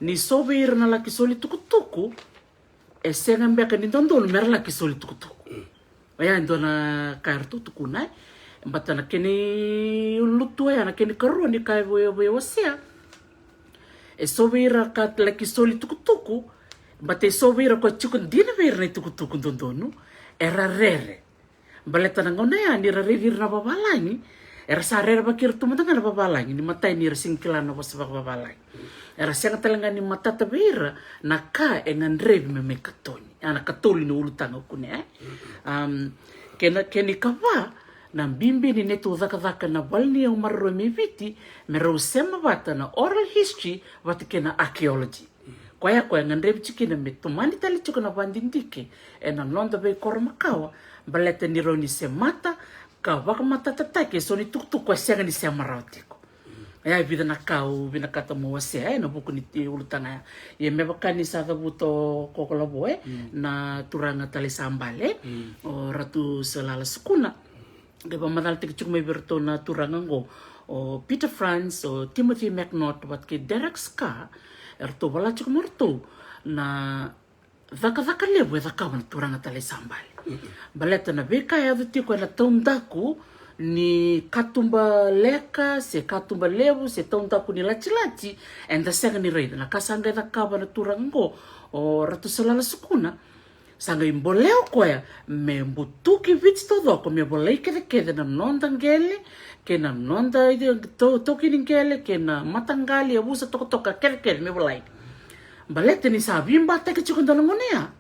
ni so vei ira na laki soli tukutuku, e sega beka ni dodonu me ra laki soli tukutuku. Oya e dua na ka eratou tukuna, e. Baleta na kena ilutu oya, na kena ikarua ni ka e vei, veiwasea. E so vei ira ka laki soli tukutuku, baleta e so vei ira ka tiko dina vei ira na itukutuku dodonu, era rere. Baleta na gauna ya ni ra raici ira na vavalagi, era sa rerevaki ira tu mada ga na vavalagi, ni matai ni ra sega ni kila na vosa vakavavalagi. Era sega tale ga ni matata vei ira na ka e gadrevi me mai katoni. A, na katolu ni ulutaga au kunea, e. Am, kena, kena ikava, na bibi ni neitou cakacaka na vale ni yau maroroi mai Viti, me rau sema vata na oral history vata kei na archaeology. Koya, koya e gadrevi tiko kina me tomani tale tiko na vakadidike ena noda veikoro makawa, baleta ni rawa ni semata ka vakamatatataki e so ni tukutuku e sega ni sema rawa tiko. Oya e vica na ka au vinakata mo wasea, e, ena vuku ni, e, ulutaga ya. Ia me vaka ni sa cavuta o Koko Lavo, e, na turaga Talai Sabale, o Ratu Salala Sukuna. Qai vakamacalataki tiko mai vei iratou na turaga oqo, o Peter Franz, o Timothy McNaught vata kei Derek Scar, eratou vola tiko mai ratou na cakacaka levu e cakava na turaga Talai Sabale. Baleta na veika e yaco tiko ena taudaku ni katuba leka se katuba levu se taudaku ni latilati, eda sega ni raica. Na ka sa qai cakava na turaga oqo, o Ratu Salala Sukuna, sa qai bolea o koya me butuki Viti taucoko, me volai kecekece na noda qele kei na noda itaukei ni qele kei na mataqali, yavusa, tokatoka kecekece me volai. Baleta ni sa veibataki tiko e dua na gauna ya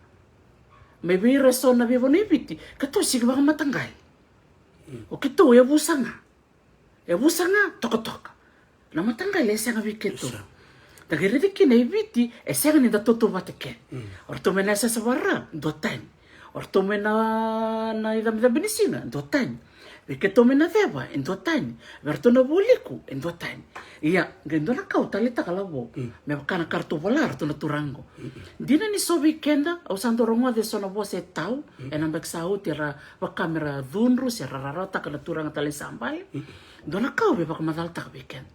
mai vei ira e so na veivanua i Viti, keitou sega ni vakamataqali. O keitou e yavusa ga. Yavusa ga, tokatoka. Na mataqali e sega vei keitou. Da qai raica kina e Viti e sega ni da tautauvata kina. O ratou mai na yasayasa vaka-Ra, duatani. O ratou mai na, na icabecabe ni siga, duatani. Vei keitou mai na ceva, e duatani. Vei ratou na vualiku, e duatani. Ia, qai dua na ka au taleitaka, Lavo, me vaka na ka ratou vola ratou na turaga oqo. Dina ni so vei keda, au sa dau rogoca e so na vosa e tau ena yabaki sa oti, era vaka me ra cudru se ra rarawataka na turaga Talai Sabale. Dua na ka au via vakamacalataka vei keda,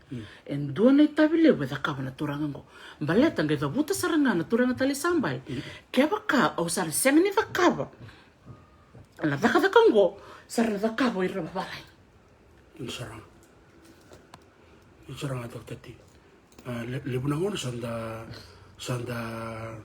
e dua na itavi levu e cakava na turaga oqo. Baleta qai cavuta sara ga na turaga Talai Sabale, kevaka au sa na sega ni cakava na cakacaka oqo, sa ra na cakava o ira na vavalagi. Ni sara ga, ni sara ga, Doctor T. A, le-, levu na gauna sa da, sa da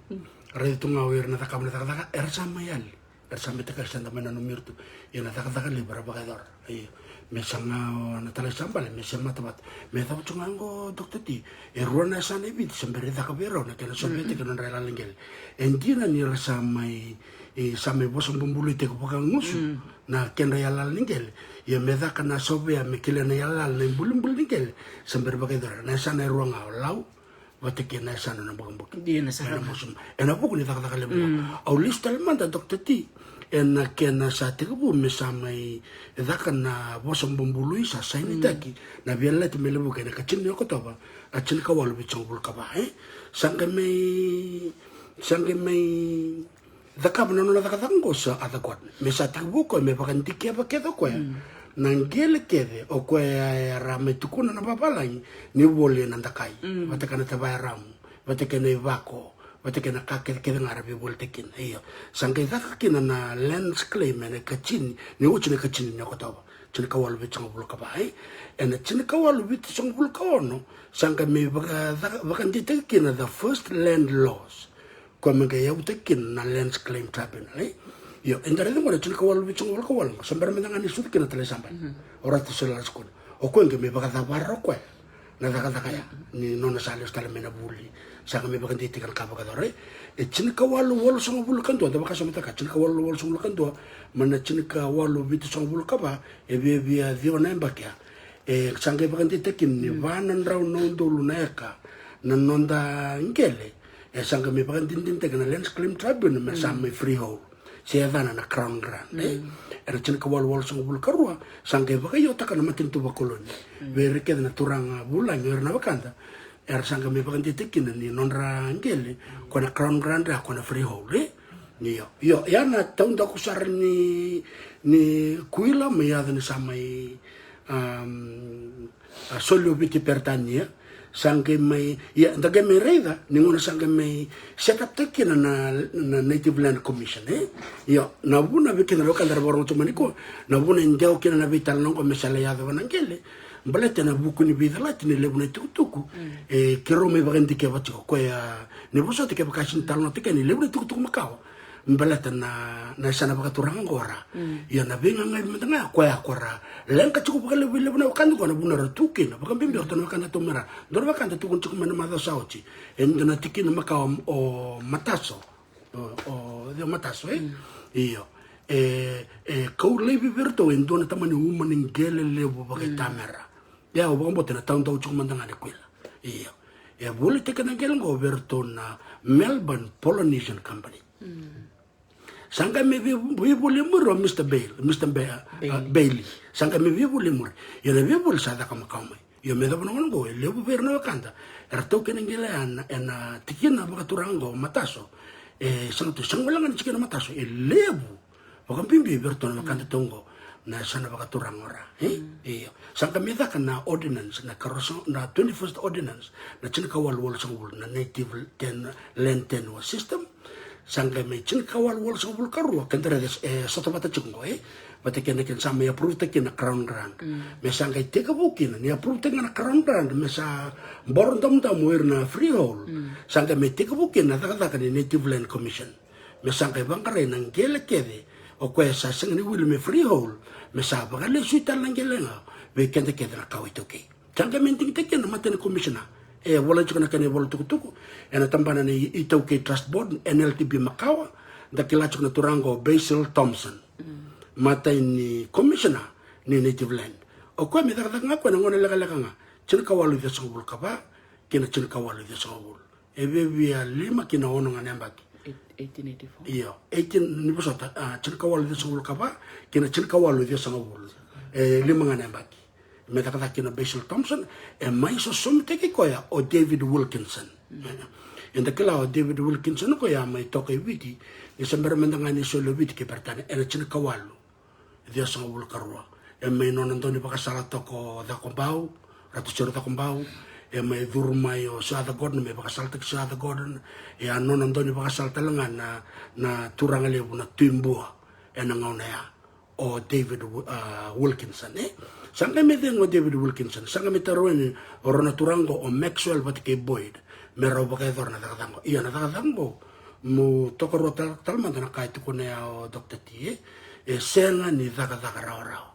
raica tu ga o ira na cakava na cakacaka, era sa mai yali. Era sa mai takali, sa da mai nanumi ira tu. Ia na cakacaka levu era vakayacora. Io. Me saga o na Talai Sabale me semata vata. Me cava tu ga oqo, Doctor T, e rua na yasana e Viti sa bera ni caka vei rau na kena sovia tiko na nodra yalayala ni qele. E dina ni ra sa mai, e, sa mai vosa bubului tiko vakagusu na kedra yalayala ni qele. Ia me caka na sovia me kilai na yalayala, na ibulibuli ni qele, sa bera vakayacora. Na yasana e rua ga, o Lau vata kei na yasana o Nabukebuke. Dina sara ga. Ena vuku ni cakacaka levu. Au lesu tale mada, Doctor T, ena kena sa tekivu me sa mai caka na vosa bubului, sa sainitaki na Via Lalati Me Levuki ena ka tini ni Okotova, a, tinikawalu vitusagavulu ka va, e? Sa qai mai, sa qai mai cakava na nona cakacaka oqo sa Arthur Gordon. Me sa tekivu o koya me vakadikeva kece o koya na qele kece o koya era mai tukuna na vavalagi ni voli ena dakai. Vata kei na tavaya ramu, vata kei na ivako, Vata kei na ka kecekece ga era veivolitaki kina. Io, sa qai caka kina na lands claim ena ikatini, ni oti na ikatini ni Okotova, tinikawalu vitusagavulu ka va, e? Ena tinikawalu vitusagavulu ka ono, sa qai mai vaka, vaka, vakadeitaki kina the first land laws. Koya me qai yavutaki kina na Lands Claim Tribunal, e? Io, eda raica qo na tinikawalu vitusagavulu ka walu, sa bera mada ga ni sucu kina na Talai Sabani. O Ratu Sir Lala Sukuna. O koya qai mai vakacavara o koya na cakacaka ya, ni nona sa lesu tale mai na vuli, sa qai mai vakadeitaki na ka vakayacora. E tinikawalu walusagavulu ka dua, da vakasamataka, tinikawalu walusagavulu ka dua mai na tinikawalu vitusagavulu ka va, e viavia ciwa na yabaki ya. E sa qai vakadeitaki ni va na drau na udolu na eka na noda qele. E sa qai mai vakadinadinataki na Lands Claim Tribunal me sa mai freehold, se yacana na crown grant, e? Ena tinikawalu walusagavulu ka rua, sa qai vakaiotaka na matanitu vakoloni vei ira kece na turaga vulagi o ira na wekada. Era sa qai mai vakadeitaki kina ni nodra qele, ko na crown grant, a ko na freehold, e? Io, io, ya na taudaku sara ni, ni kuila mai yaco ni sa mai, am, a, soli o Viti Peritania, sa qai mai, ia, da qai mai raica ni gauna sa qai mai set up taki kina na, na Native Land Commission, e? Io, na vuna vei keda na wekada era vakarorogo tu mai nikua, na vuna e dewa kina na veitalanoa qo me sa lai yacova na qele, baleta ena vuku ni veicalati ni levu na itukutuku, e, keirau mai vakadikeva tiko, koya, ni vosota kevaka e sega ni talanoataki ni levu na itukutuku makawa. Baleta na, na yasana vakaturaga qo ra. Ia na veiqaqavi mada ga ya, koya ko ra leqa tiko vakalevu, levu na wekada qo na vuna ra tu kina, vakabibi o ratou na wekada tu mai ra. Dua na wekada tukuna tiko mai na macawa sa oti, e dua na tikina makawa o Mataso. O, o, o Mataso, e? Io. E, e kau laivi vei iratou e dua na tamani uma ni qele levu vakaitamera. Ia au vakabauta na taudaku tiko mada ga ni kuila. Io. E volitaki na qele qo vei iratou na Melbourne Polynesian Company. Sa qai mai vei, veivoli e muri o Mister Bale, Mister Ba-, a, Bailey. Sa qai mai veivoli e muri. Ia na veivoli sa caka makawa mai. Io, me yacova na gauna qo, e levu vei ira na wekada era taukena qele ya ena, ena tikina vakaturaga qo o Mataso. E sega tu, sega wale ga ni tikina Mataso, e levu. Vakabibi vei iratou na wekada tu qo na yasana vakaturaga o ra, e? Io. Sa qai mai caka na ordinance, na karoso, na twenty-first ordinance, na tinikawalu walusagavulu, na Native Ten, Land Tenure System. Sa qai mai tinikawalu walusagavulu ka rua, keda raica e sota vata tiko qo, e? Vata kei na kena sa mai approve taki na crown grant. Me sa qai tekivu kina, ni approve taki ga na crown grant, me sa boro damudamu o ira na freehold. Sa qai mai tekivu kina na cakacaka ni Native Land Commission. Me sa qai vaqarai na qele kece o koya sa sega ni wili me freehold, me sa vakalesui tale na qele ga vei keda kece na kawa iTaukei. Sa qai mai digitaki kina na matani komisina. E vola tiko na kena ivola tukutuku ena tabana ni iTaukei Trust Board, N L T B makawa, da kila tiko na turaga o Basil Thomson. Matai ni komisina ni Native Land. O koya me cakacaka ga koya na gauna lekaleka ga, tinikawalu ciwasagavulu ka va kei na tinikawalu ciwasagavulu. E viavia lima ki na ono ga na yabaki. Eight-, eighteen eighty-four. Io, eighteen, ni vosota, a, tinikawalu ciwasagavulu ka va ki na tinikawalu ciwasagavulu. E lima ga na yabaki. Me cakacaka kina o Basil Thomson, e mai sosomitaki koya o David Wilkinson. Eda kila o David Wilkinson koya mai toka i Viti, ni se bera mada ga ni soli o Viti kei Peritania, ena tinikawalu ciwasagavulu ka rua. E mai nona dau ni vakasala toka o Cakobau, Ratu Sir Cakobau, e mai curu mai o Sir Arthur Gordon, me vakasalataki Sir Arthur Gordon, e a nona dau ni vakasala tale ga na, na turaga levu na Tui Bua, ena gauna ya, o David Wi-, a, Wilkinson, e? Sa qai mai cegu o David Wilkinson, sa qai mai tarogi o rau na turaga qo o Maxwell vata kei Boyd, me rau vakayacora na cakacaka qo. Ia na cakacaka qo, meu tokaruataka tale mada na ka e tukuna ya o Doctor T, e? E sega ni cakacaka rawarawa.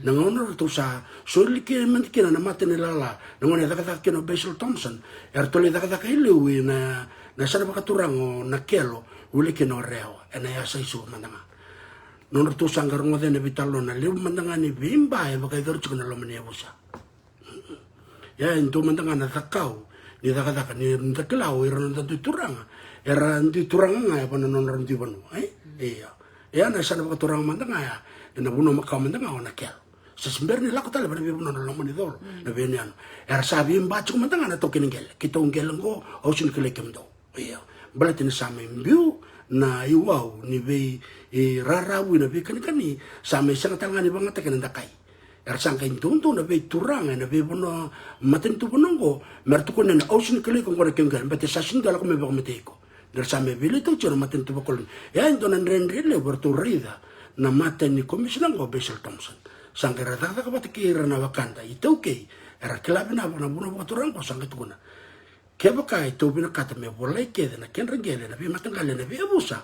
Na gauna ratou sa soli kina mada kina na mata ni lala, na gauna e cakacaka kina o Basil Thomson, eratou lai cakacaka i liu ina, na yasana vakaturaga o Nakelo, wili kina o Rewa, ena yasa i Suva mada ga. Nodratou sa qai rogoca ena veitalanoa na levu mada ga ni veiba e vakayacori tiko ena loma ni yavusa. Ia e dua mada ga na cakau ni cakacaka ni da kila o ira na noda dui turaga, era dui turaga ga e va na nodra dui vanua, e? Ia. Ia na yasana vakaturaga mada ga ya, ena vanua makawa mada ga o Nakelo. Sa se bera ni lako tale va na veivanua na loma ni colo, na veiyanuyanu. Era sa veiba tiko mada ga na taukei ni qele. Keitou qele qo, au sega ni kilai kemudou. Io. Baleta ni sa mai biu na iwau ni vei, e, raravu, na veikanikani, sa mai sega tale ga ni vakayagataki ena dakai. Era sa qai doudou na veituraga ena veivanua, matanitu vanua qo, me ra tukuna ni au sega ni kilai iko qo na kemu qele, baleta sa sega ni dua lako mai vakamatei iko. Ni ra sa mai veiliutaki tiko na matanitu vakoloni. E a dua na dredre levu eratou raica na mata ni komisina oqo o Basil Thomson. Sa qai ra cakacaka vata kei ira na wekada iTaukei, era kila vinaka na vuna vakaturaga oqo, sa qai tukuna, kevaka e tou vinakata me volai kece na kedra qele na veimataqali ena veiyavusa,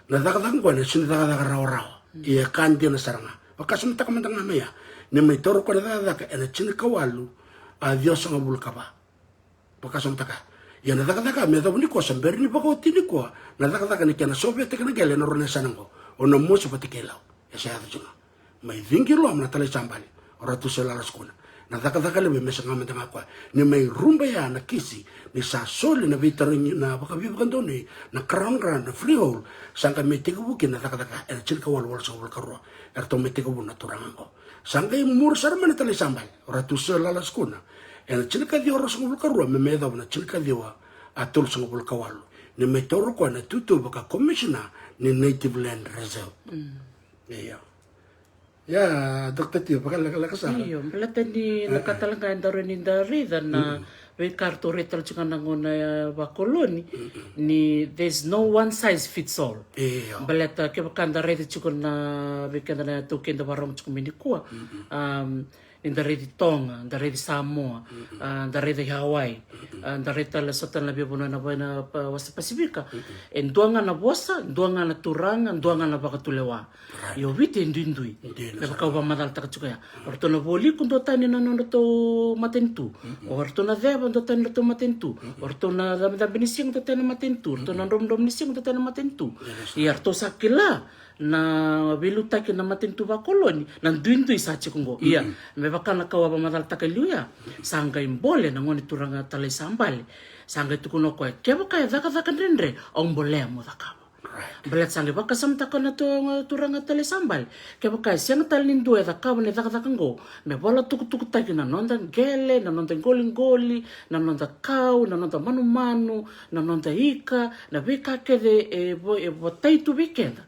na cakacaka oqo ena sega ni cakacaka rawarawa. Ia e ka dina sara ga. Vakasamataka mada ga mai ya, ni mai taura o koya na cakacaka ena tinikawalu a ciwasagavulu ka va. Vakasamataka. Ia na cakacaka me yacova nikua sa bera ni vakaoti nikua na cakacaka ni kena sovetaki na qele ena rua na yasana oqo, o Namosi vata kei Lau. E sa yaco tiko ga. Mai cigi loma na Talai Sabale, o Ratu Sir Lala Sukuna. Na cakacaka levu me saga mada ga koya ni mai ruba ya na kisi ni sa soli na veitarogi, na vakaveivakadonui, na crown grant, na freehold. Sa qai mai tekivu kina na cakacaka ena tinikawalu walusagavulu ka rua. Eratou mai tekivu na turaga oqo. Sa qai muri sara mai na Talai Sabale, o Ratu Sir Lala Sukuna, ena tinikaciwa ruasagavulu ka rua me mai yacova na tinikaciwa a tolusagavulu ka walu, ni mai taura o koya na itutu vakakomisina ni Native Land Reserve. Io. Ia, Doctor T, vakalekaleka sara. Io, baleta ni na ka tale ga e daru ni da raica na veika ratou raica tale tiko ga na gauna vakoloni, ni there's no one size fits all. Io. Baleta kevaka da raica tiko na vei keda na iTaukei da vakarorogo tiko mai nikua. Ni da raici Toga, da raici Samoa, da raici Hawaii, da raici tale so tale na veivanua ena wasa Pasifika. E dua ga na vosa, dua ga na turaga, dua ga na vakatulewa. Io, Viti e duidui. Me vaka au vakamacalataka tiko ya, o ratou na Vualiku duatani na nodratou matanitu. O ratou na Ceva duatani na nodratou matanitu. O ratou na Cabecabeni Siga duatani na matanitu. O ratou na Dromodromo ni Siga duatani na matanitu. Ia ratou sa kila na veiliutaki na matanitu vakoloni, na duidui sa tiko oqo. Ia, me vaka na ka au vakamacalataka e liu ya, sa qai bole na gone turaga Talai Sabale. Sa qai tukuna o koya, kevaka e cakacaka dredre, au bolea mo cakava. Baleta sa qai vakasamataka na turaga Talai Sabale, kevaka e sega tale ni dua e cakava na cakacaka oqo me vola tukutukutaki na noda qele, na noda qoliqoli, na noda kau, na noda manumanu, na noda ika, na veika kece e votai tu vei keda,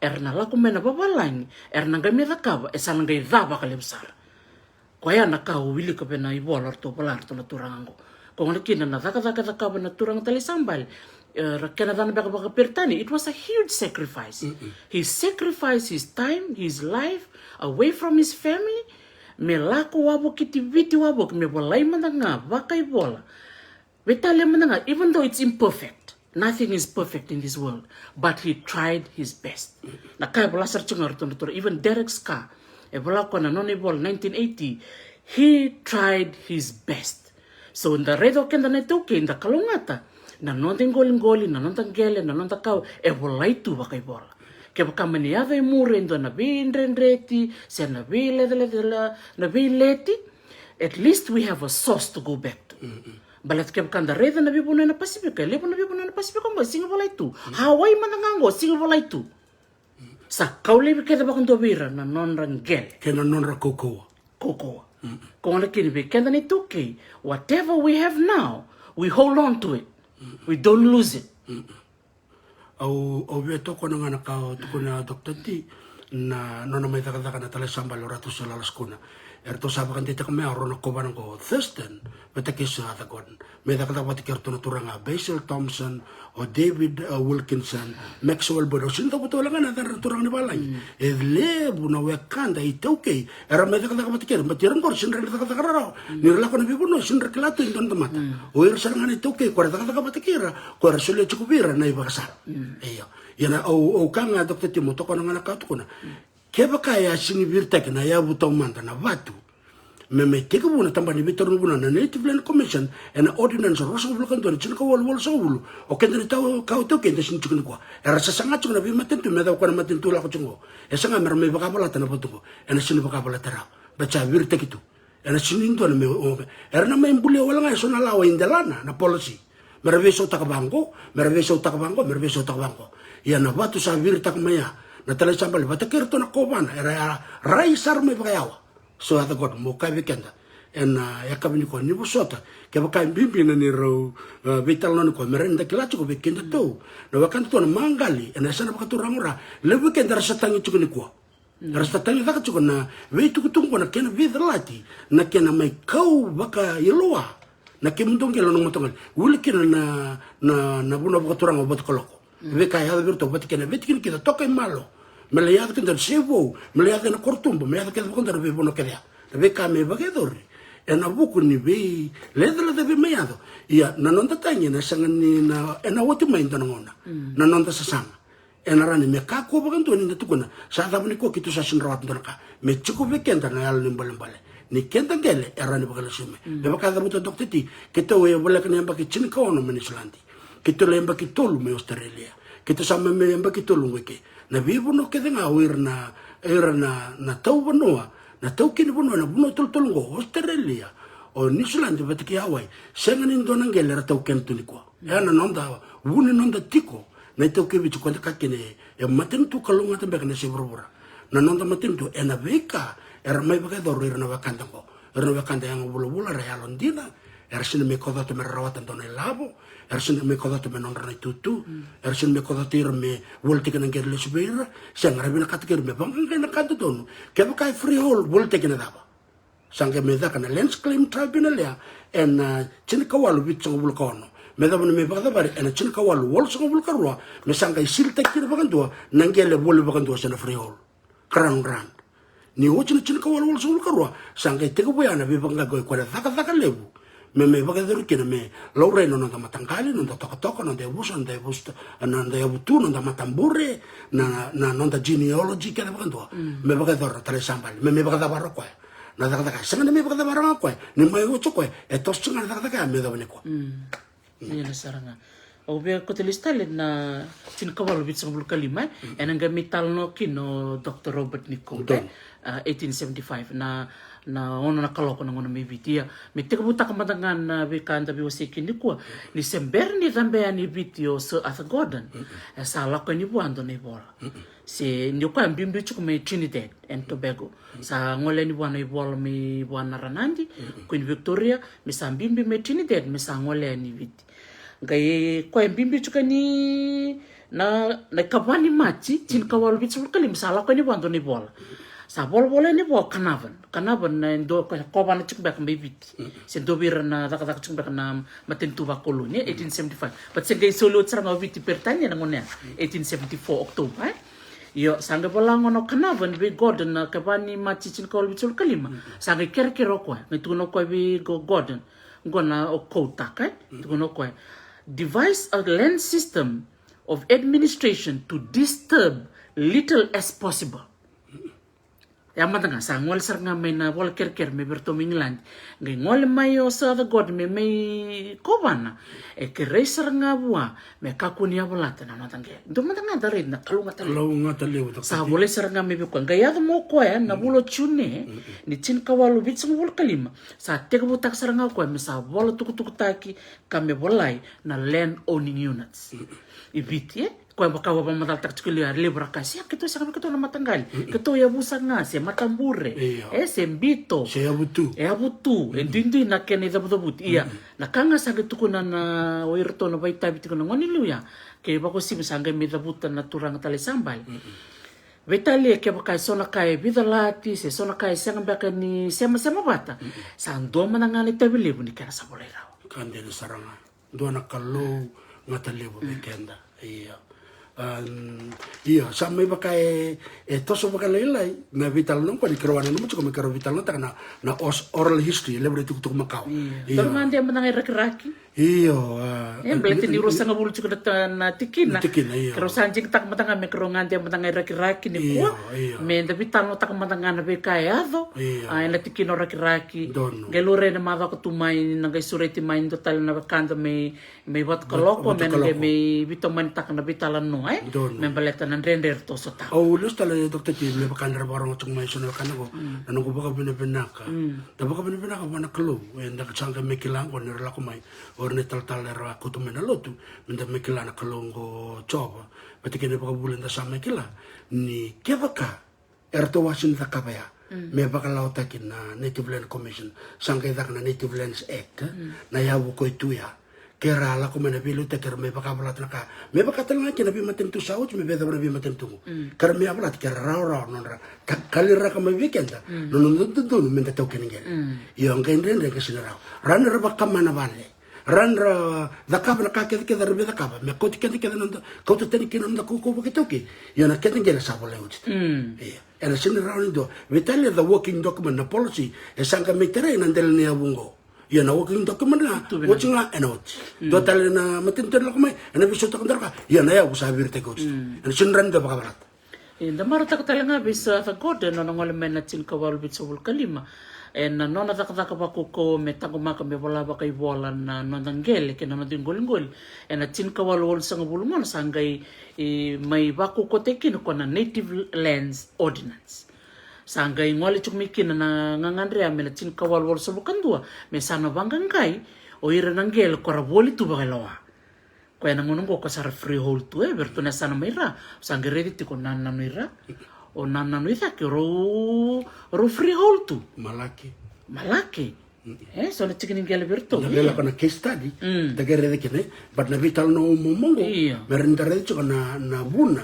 era na lako mai na vavalagi, era na qai mai cakava, e sa na qai ca vakalevu sara. Koya na ka au wilika vei na ivola ratou vola ratou na turaga oqo. Ko gona kina na cakacaka e cakava na turaga Talai Sabale. Era kena cana beka vakaperitani, it was a huge sacrifice. He sacrificed his time, his life, away from his family. Me lako wavokiti Viti wavoki, me volai mada ga vakaivola. Veitalia mada ga, even though it's imperfect, nothing is perfect in this world, but he tried his best. Na ka e vola sara tiko ga ratou na turaga, even Derek Carr, e vola koya na nona ivola nineteen eighty, he tried his best. So da raica o keda na iTaukei, da kalougata na noda iqoliqoli, na noda qele, na noda kau, e volai tu vakaivola. Kevaka mani yaco e muri e dua na veidredreti se na veilecalece, na veileti, at least we have a source to go back to. Baleta kevaka da raica na veivanua ena Pasifika, e levu na veivanua ena Pasifika oqo e sega ni volai tu. Hawaii mada ga oqo e sega ni volai tu. Sa kau laivi kece vakadua vei ira na nodra qele kei na nodra kaukauwa. Kaukauwa. Ko gona kina vei keda na iTaukei, whatever we have now, we hold on to it. We don't lose it. Au, au via tokona ga na ka o tukuna Doctor T, na nona mai cakacaka na Talai Sabale o Ratu Sir Lala Sukuna. Eratou sa vakadeitaka mai ya o rau na kovana oqo, o Thurston vata kei Sir Arthur Gordon. Mai cakacaka vata kei ratou na turaga Basil Thomson, o David, uh, Wilkinson, Maxwell Boyd. Au sega ni cavuta wale ga na yacadra na turaga ni valagi. E levu na wekada iTaukei era mai cakacaka vata kei ira, baleta ira oqori sega ni ra cakacaka rawarawa. Ni ra lako na veivanua sega ni ra kila tu e dua na tamata. O ira sara ga na iTaukei ko era cakacaka vata kei ira, ko era solia tiko vei ira na ivakasala. Io. Ia na au, au kaya ga Doctor T, mo tokona ga na ka o tukuna. Kevaka e a sega ni viritaki na yavu taumada, na vatu, me mai tekivu na tabana ni veitarogi vunau, na Native Land Commission, ena ordinance ruasagavulu ka dua, na tinikawalu walusagavulu, o keda na tau, ka o taukei da sega ni tiko nikua. Era sasaga tiko na veimatanitu me yacova o koya na matanitu lako tiko oqo. E saga me ra mai vakavalata na vatu oqo, ena sega ni vakavalata rawa. Baleta sa viritaki tu. Ena sega ni dua na me, o, era na mai bulia wale ga eso na lawa i delana, na policy. Me ra veisautaka vaqo, me ra veisautaka vaqo, me ra veisautaka vaqo. Ia na vatu sa viritaka mai ya, na Talai Sabale vata kei ratou na kovana, era a rai sara mai vakayawa. So Arthur Gordon, mo kaya vei keda ena yakavi nikua, ni vosota, kevaka e bibi na neirau, e, veitalanoa nikua, me rawa ni da kila tiko vei kedatou na wekadatou na Maqali ena yasana vakaturaga o Ra. Levu vei keda era sa tagi tiko nikua. Era sa tagi cake tiko na veitukutuku qo, na kena veicalati, na kena mai kau vakailoa Na kemudou qele na noqu mataqali, wili kina na, na, na vanua vakaturaga o Vatukaloko. Veika e yaco vei iratou vata kei na veitikinikica toka i Malo. Me lai yaco kina na Sevou, me lai yaco ena Korotuba, me yaco kece vakadua na veivanua kece ya. Na veika me vakayacori ena vuku ni veilecalecavi mai yaco. Ia na noda tagi ena sega ni na, ena oti mai e dua na gauna na noda sasaga. Ena rawa ni me kakua vakadua ni da tukuna, sa cava nikua keitou sa sega ni rawata dua na ka. Me tiko vei keda na yalo ni bolebole ni keda qele e rawa ni vakalesui mai. Me vaka e cavuta Doctor T, keitou e voleka na yabaki tinikaono mai Niusiladi. Keitou lai yabaki tolu mai Australia. Keitou sa mai, mai yabaki tolu qo i ke. Na veivanua kece ga o ira na, ira na, na tauvanua, na taukei ni vanua, na vanua tolutolu qo, Australia, o Niusiladi vata kei Hawaii, sega ni dua na qele era taukena tu nikua. E na noda vu ni noda tiko na iTaukei Viti, ko da kaya kina e matanitu kalougata beka na yasai vuravura. Na noda matanitu ena veika era mai vakayacora o ira na wekada qo. Ira na wekada yago vulavula, era yalodina, era sega ni mai kocota me ra rawata dua na ilavo, era sega ni mai kocota me nodra na itutu, era sega ni mai kocota ira me volitaki na qele lesu vei ira. Sega, era vinakata kei ira me vaqaqai na ka dodonu. Kevaka e freehold, volitaki na cava? Sa qai mai caka na Lands Claim Tribunal ya ena, ah, tinikawalu vitusagavulu ka ono. Me yacova ni mai vakacavari ena tinikawalu walusagavulu ka rua, me sa qai silitaki kina vakadua na qele voli vakadua se na freehold, crown grant. Ni oti na tinikawalu walusagavulu ka rua, sa qai tekivu ya na veivaqaqai, o koya na cakacaka levu me mai vakayacori kina me laurai na noda mataqali, noda tokatoka, noda yavusa, noda yavusa, noda yavutu, noda matabure, na, na noda genealogy kece vakadua. Me vakayacora na tara i Sabali, me mai vakacavara o koya na cakacaka. Sega ni mai vakacavara ga o koya, ni mai oti o koya, e toso ga na cakacaka ya me yacova nikua. Ia na sara ga. Au via kauta lesu tale na tinikawalu vitusagavulu ka lima, e. Ena qai mai talanoa kina o Doctor Robert Nicol, e? Ah, eighteen seventy-five, na, na ono na kaloko na gauna mai Viti. Ia, me tekivutaka mada ga na veika da veiwasei kina nikua, ni se bera ni cabe yani i Viti o Sir Arthur Gordon, e sa lako yani vua dua na ivola. Se ni o koya biubiu tiko mai Trinidad and Tobago. Sa gole yani vua na ivola mai vua na Ranadi, Queen Victoria, me sa biubiu mai Trinidad, me sa gole yani i Viti. Qai koya e biubiu tiko yani na, na ikava ni Maji, tinikawalu vitusagavulu ka lima, sa lako yani vua dua na ivola. Sa volavola yani vua o Carnarvon. Carnarvon na dua koya kovana tiko beka mai Viti. Se dua vei ira na cakacaka tiko beka na matanitu vakoloni, e, eighteen seventy-five. But se qai soli oti sara ga o Viti Peritania na gauna ya, eighteen seventy-four October, e? Io, sa qai vola gona o Carnarvon vei Gordon na ikava ni Maji tinikawalu vitusagavulu ka lima. Sa qai kerekere o koya, qai tukuna o koya vei Go-, Gordon. Qo na o quote-taka, e? Tukuna o koya, "Devise a land system of administration to disturb little as possible." Ya mada ga, sa gole sara ga mai na vola kerekere mai vei iratou mai Igiladi. Qai gole mai o Sir Arthur Gordon me mai kovana. E kerei sara ga vua me kakua ni yavalata na noda qele. Dua mada ga da raica na kalougata levu. Kalougata levu, Doctor T. Sa volai sara ga mai vei koya. Qai yaco mai o koya na vula o June ni tinikawalu vitusagavulu ka lima. Sa tekivutaka sara ga o koya me sa vola tukutukutaki ka me volai na land owning units i Viti, e? Koya vaka au a vakamacalataka tiko e liu, e levu era kaya, "Se keitou sega, keitou na mataqali, keitou yavusa ga, se matabure, io, e, se bito, se yavutu, e yavutu, e duidui na kena icavucavuti." Ia, na ka ga sa qai tukuna na, o iratou na vakaitavi tiko na gone i liu ya, kei vakauasivi sa qai mai cavuta na turaga tale i Sabali. Veitalia kevaka e so na ka e veicalati, se so na ka e sega beka ni semasema vata, sa dua mada ga na itavi levu ni kena sa volai rawa. Ka dina sara ga. Dua na kalougata levu vei keda. Io. Am, io, sa mai vaka e, e toso vakalailai na veitalanoa qo ni keirau a nanuma tiko me keirau veitalanoataka na, na os-, oral history, e levu na itukutuku makawa. Io. Io. Dua ga de mada ga i Rakiraki. Io, a, e, baleta ni, ni ruasagavulu tiko na ta-, na tikina. Na tikina, io. Keirau sa digitaka mada ga me keirau gade mada ga i Rakiraki nikua. Io, io. Me da veitalanoataka mada ga na veika e yaco. Io. A, ena tikina o Rakiraki. Donu. Qai laurai na macawa ka tu mai, na qai sureti mai dua tale na wekada mai, mai Vatukaloko, Vatukaloko, me na qai mai veitomanitaka na veitalanoa, e? Donu. Me baleta na dredre eratou sotava. Au lesu tale, Doctor T, me vaka ni ra vakarorogo tiko mai e so na wekada qo. Mm. Na noqu vakavinavinaka. Mm. Da vakavinavinaka vua na Kalou, eda sa qai mai kila qo ni ra lako mai o ira na italatala era kauta mai na lotu, me da mai kila na Kalou qo o Jiova, vata kei na ivakavuvuli eda sa mai kila, ni kevaka eratou a sega ni cakava ya, mm, me vakalawataki na Native Land Commission, sa qai caka na Native Lands Act, mm, na yavu ko e tu ya. Ke ra lako mai na veiliutaki, ke ra mai vakavalata na ka, me vaka tale ga kina na veimatanitu sa oti, me vei cava na veimatanitu qo. Ke ra mai yavalata, ke ra rawarawa na nodra ka-, kaliraka mai vei keda na noda dodonu me da taukena qele. Io, qai dredre, qai sega ni rawa. Rawa ni ra vakama na vale, rawa ni ra cakava na ka kecekece ra via cakava me kauti keda kece na noda, kauta tani kina na noda kaukauwa vakaitaukei. Io, na keda qele sa volai oti. Io. Ena sega ni rawa ni dua. Veitalia, the working document, na policy e sa qai mai tarai na dela ni yavu qo. Ia na working document ga, oti ga ena oti. Dua tale na matanitu ena lako mai, ena veisautaka dua na ka, ia na yavu sa viritaki oti. Ena sega ni rawa ni dua vakavalata. E, da marautaka tale ga vei Sir Arthur Gordon, nona gole mai na tinikawalu vitusagavulu ka lima. Ena nona cakacaka vakaukauwa me taqomaka, me vola vakaivola na noda qele kei na noda iqoliqoli. Ena tinikawalu walusagavulu gona sa qai, e, mai vakaukauwataki kina ko na Native Lands Ordinance. Sa qai gole tiko mai kina na gagadre ya me na tinikawalu walusagavulu ka dua, me sa na vaqaqai o ira na qele ko ra voli tu vakailoa. Ko ya na gauna qo ko sa ra freehold tu, e, vei ratou na yasana mai ra, sa qai raici tiko o Nanananu i ra, o Nanananu i cake, o rau, o rau freehold tu. Malaki. Malaki. E, so na tiki ni qele vei ratou. Na vei lako na case study, da qai raica kina, e, but na veitalanoa momo qo, io, me rawa ni da raica tiko na, na vuna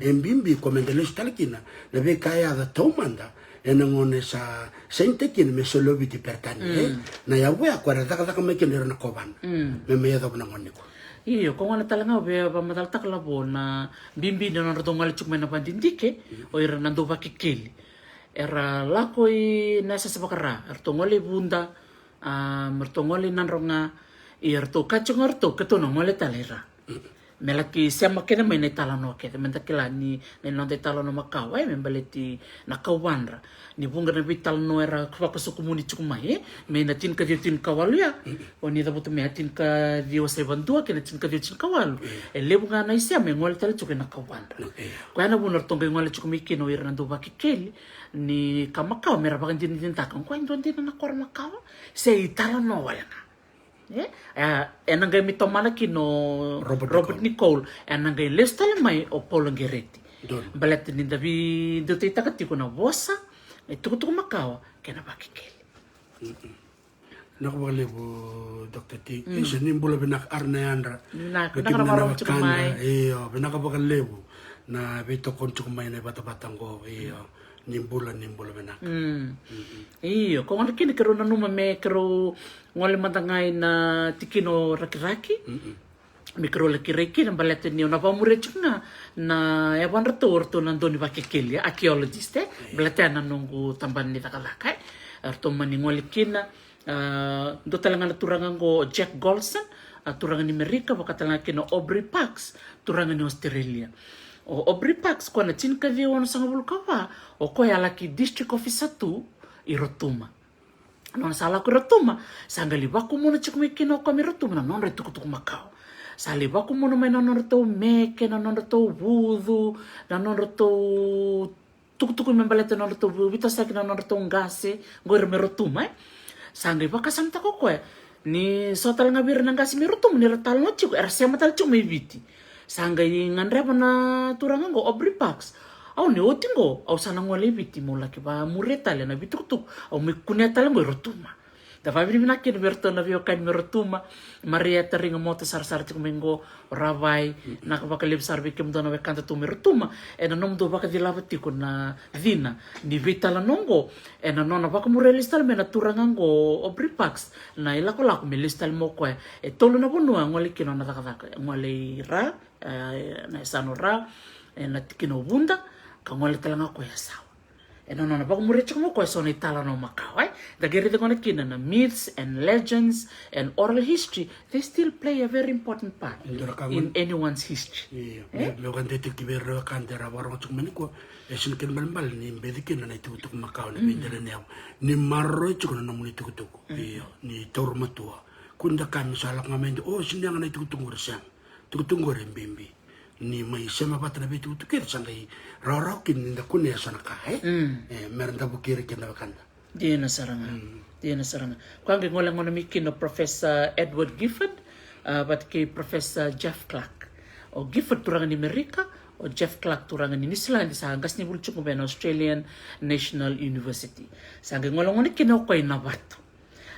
e bibi ko me da lesu tale kina na veika e yaco taumada ena gauna e sa sainitaki kina me soli o Viti i Peritania, e. Na yavu ya ko era cakacaka mai kina ira na kovana me mai yacova na gauna nikua. Io, ko gona tale ga au via vakamacalataka lavo na bibi ni nodratou gole tiko mai na vadidike, o ira na dauvakekeli. Era lako i na yasayasa vakara, eratou gole i Vuda, a, me ratou gole i Nadroga, ia eratou kaya tiko ga o ratou, keitou na gole tale i ra. Me laki sema kece mai na italanoa kece, me da kila ni, na noda italanoa makawa, e, me baleti na kauvadra. Ni vuqa na veitalanoa era vakasokumuni tiko mai, e, mai na tinikaciwa tinikawalu ya. O ni cavuta mai a tinikaciwa sa ivadua kei na tinikaciwa tinikawalu. E levu ga na isema e gole tale tiko ena kauvadra. Koya na vuna ratou qai gole tiko mai kina o ira na dauvakekeli, ni ka makawa me ra vakadinadinataka, qo e dua dina na koro makawa se italanoa wale ga. E, e, ena qai mai tomana kina o Robert Nicol. Ena qai lesu tale mai o Paulo Qereti. Baleta ni da veideitaitaka tiko na vosa, na itukutuku makawa kei na vakekeli. Vinaka vakalevu, Doctor T. Isa, ni bula vinaka, ara na yadra. Vinaka, vinaka na vakarorogo tiko mai. Io, vinaka vakalevu na veitokoni tiko mai na ivatavata qo. Io, ni bula, ni bula vinaka. Io, ko gona kina keirau nanuma me keirau gole mada ga ina tikina o Rakiraki. Me keirau laki rai kina baleta niu na vakamuria tiko ga na yavadratou o ratou na dau ni vakekeli, archaeologist, e. Baleta ya na noqu tabana ni cakacaka, e. Eratou mani gole kina, a, dua tale ga na turaga qo o Jack Golson, a, turaga ni Merika, vaka tale ga kina o Aubrey Parks, turaga ni Australia. O Aubrey Parks, koya na tinikaciwa onosagavulu ka va, o koya a laki district officer tu i Rotuma. Nona sa lako i Rotuma, sa qai lai vakumuna tiko mai kina o koya mai Rotuma na nodra itukutuku makawa. Sa lai vakumuna mai na nodratou meke, na nodratou vucu, na nodratou tukutuku me baleta na nodratou vu-, veitosoyaki na nodratou qase, qo ira mai Rotuma, e. Sa qai vakasamataka o koya ni so tale ga vei ira na qase mai Rotuma ni ra talanoa tiko, era sema tale tiko mai Viti. Sa qai gadreva na turaga qo, Aubrey Parks. Au ni oti qo, au sa na gole i Viti, meu laki vamuria tale na veitukutuku au mai kunea tale qo i Rotuma. Da vakavinavinaka kina vei iratou na veiwekani mai Rotuma, Maria Tariga Mota sarasara tiko mai qo, o Ravai, vinaka vakalevu sara vei kemudou na wekada tu mai Rotuma, ena nomudou vakacilava tiko na cina ni veitalanoa qo, ena nona vakamuria lesu tale mai na turaga qo, Aubrey Parks, na ilakolako me lesu tale mai o koya e tolu na vanua e gole kina o na cakacaka, e gole i Ra, e, na yasana o Ra, e, na tikina o Vuda, ka gole tale ga o koya i Yasawa. Ena nona vakamuria tiko mai o koya eso na italanoa makawa, e. Da qai raica gona kina na myths and legends and oral history, they still play a very important part in anyone's history. Io, e? Me, me vakadeitaki vei ira na wekada era vakarorogo tiko mai nikua, e sega ni kena ibalebale ni beci kina na itukutuku makawa, na veidela ni yavu. Ni maroroi tiko na nomuni itukutuku. Io, ni taura matua. Kua ni da kaya me sa lako ga mai dua, o, sega ni yaga na itukutuku qori, sega. Itukutuku qori e bibi. Ni mai sema vata na veitukutuku kece, sa qai rawarawa kina ni da kunea eso na ka, e? E, mera davuki ira kina na wekada. Dina sara ga. Dina sara ga. Koya qai gole gona mai kina o Professor Edward Gifford, a, vata kei Professor Jeff Clark. O Gifford turaga ni Merika, o Jeff Clark turaga ni Niusiladi, sa qasenivuli tiko mai na Australian National University. Sa qai gole gona kina o koya i Navatu.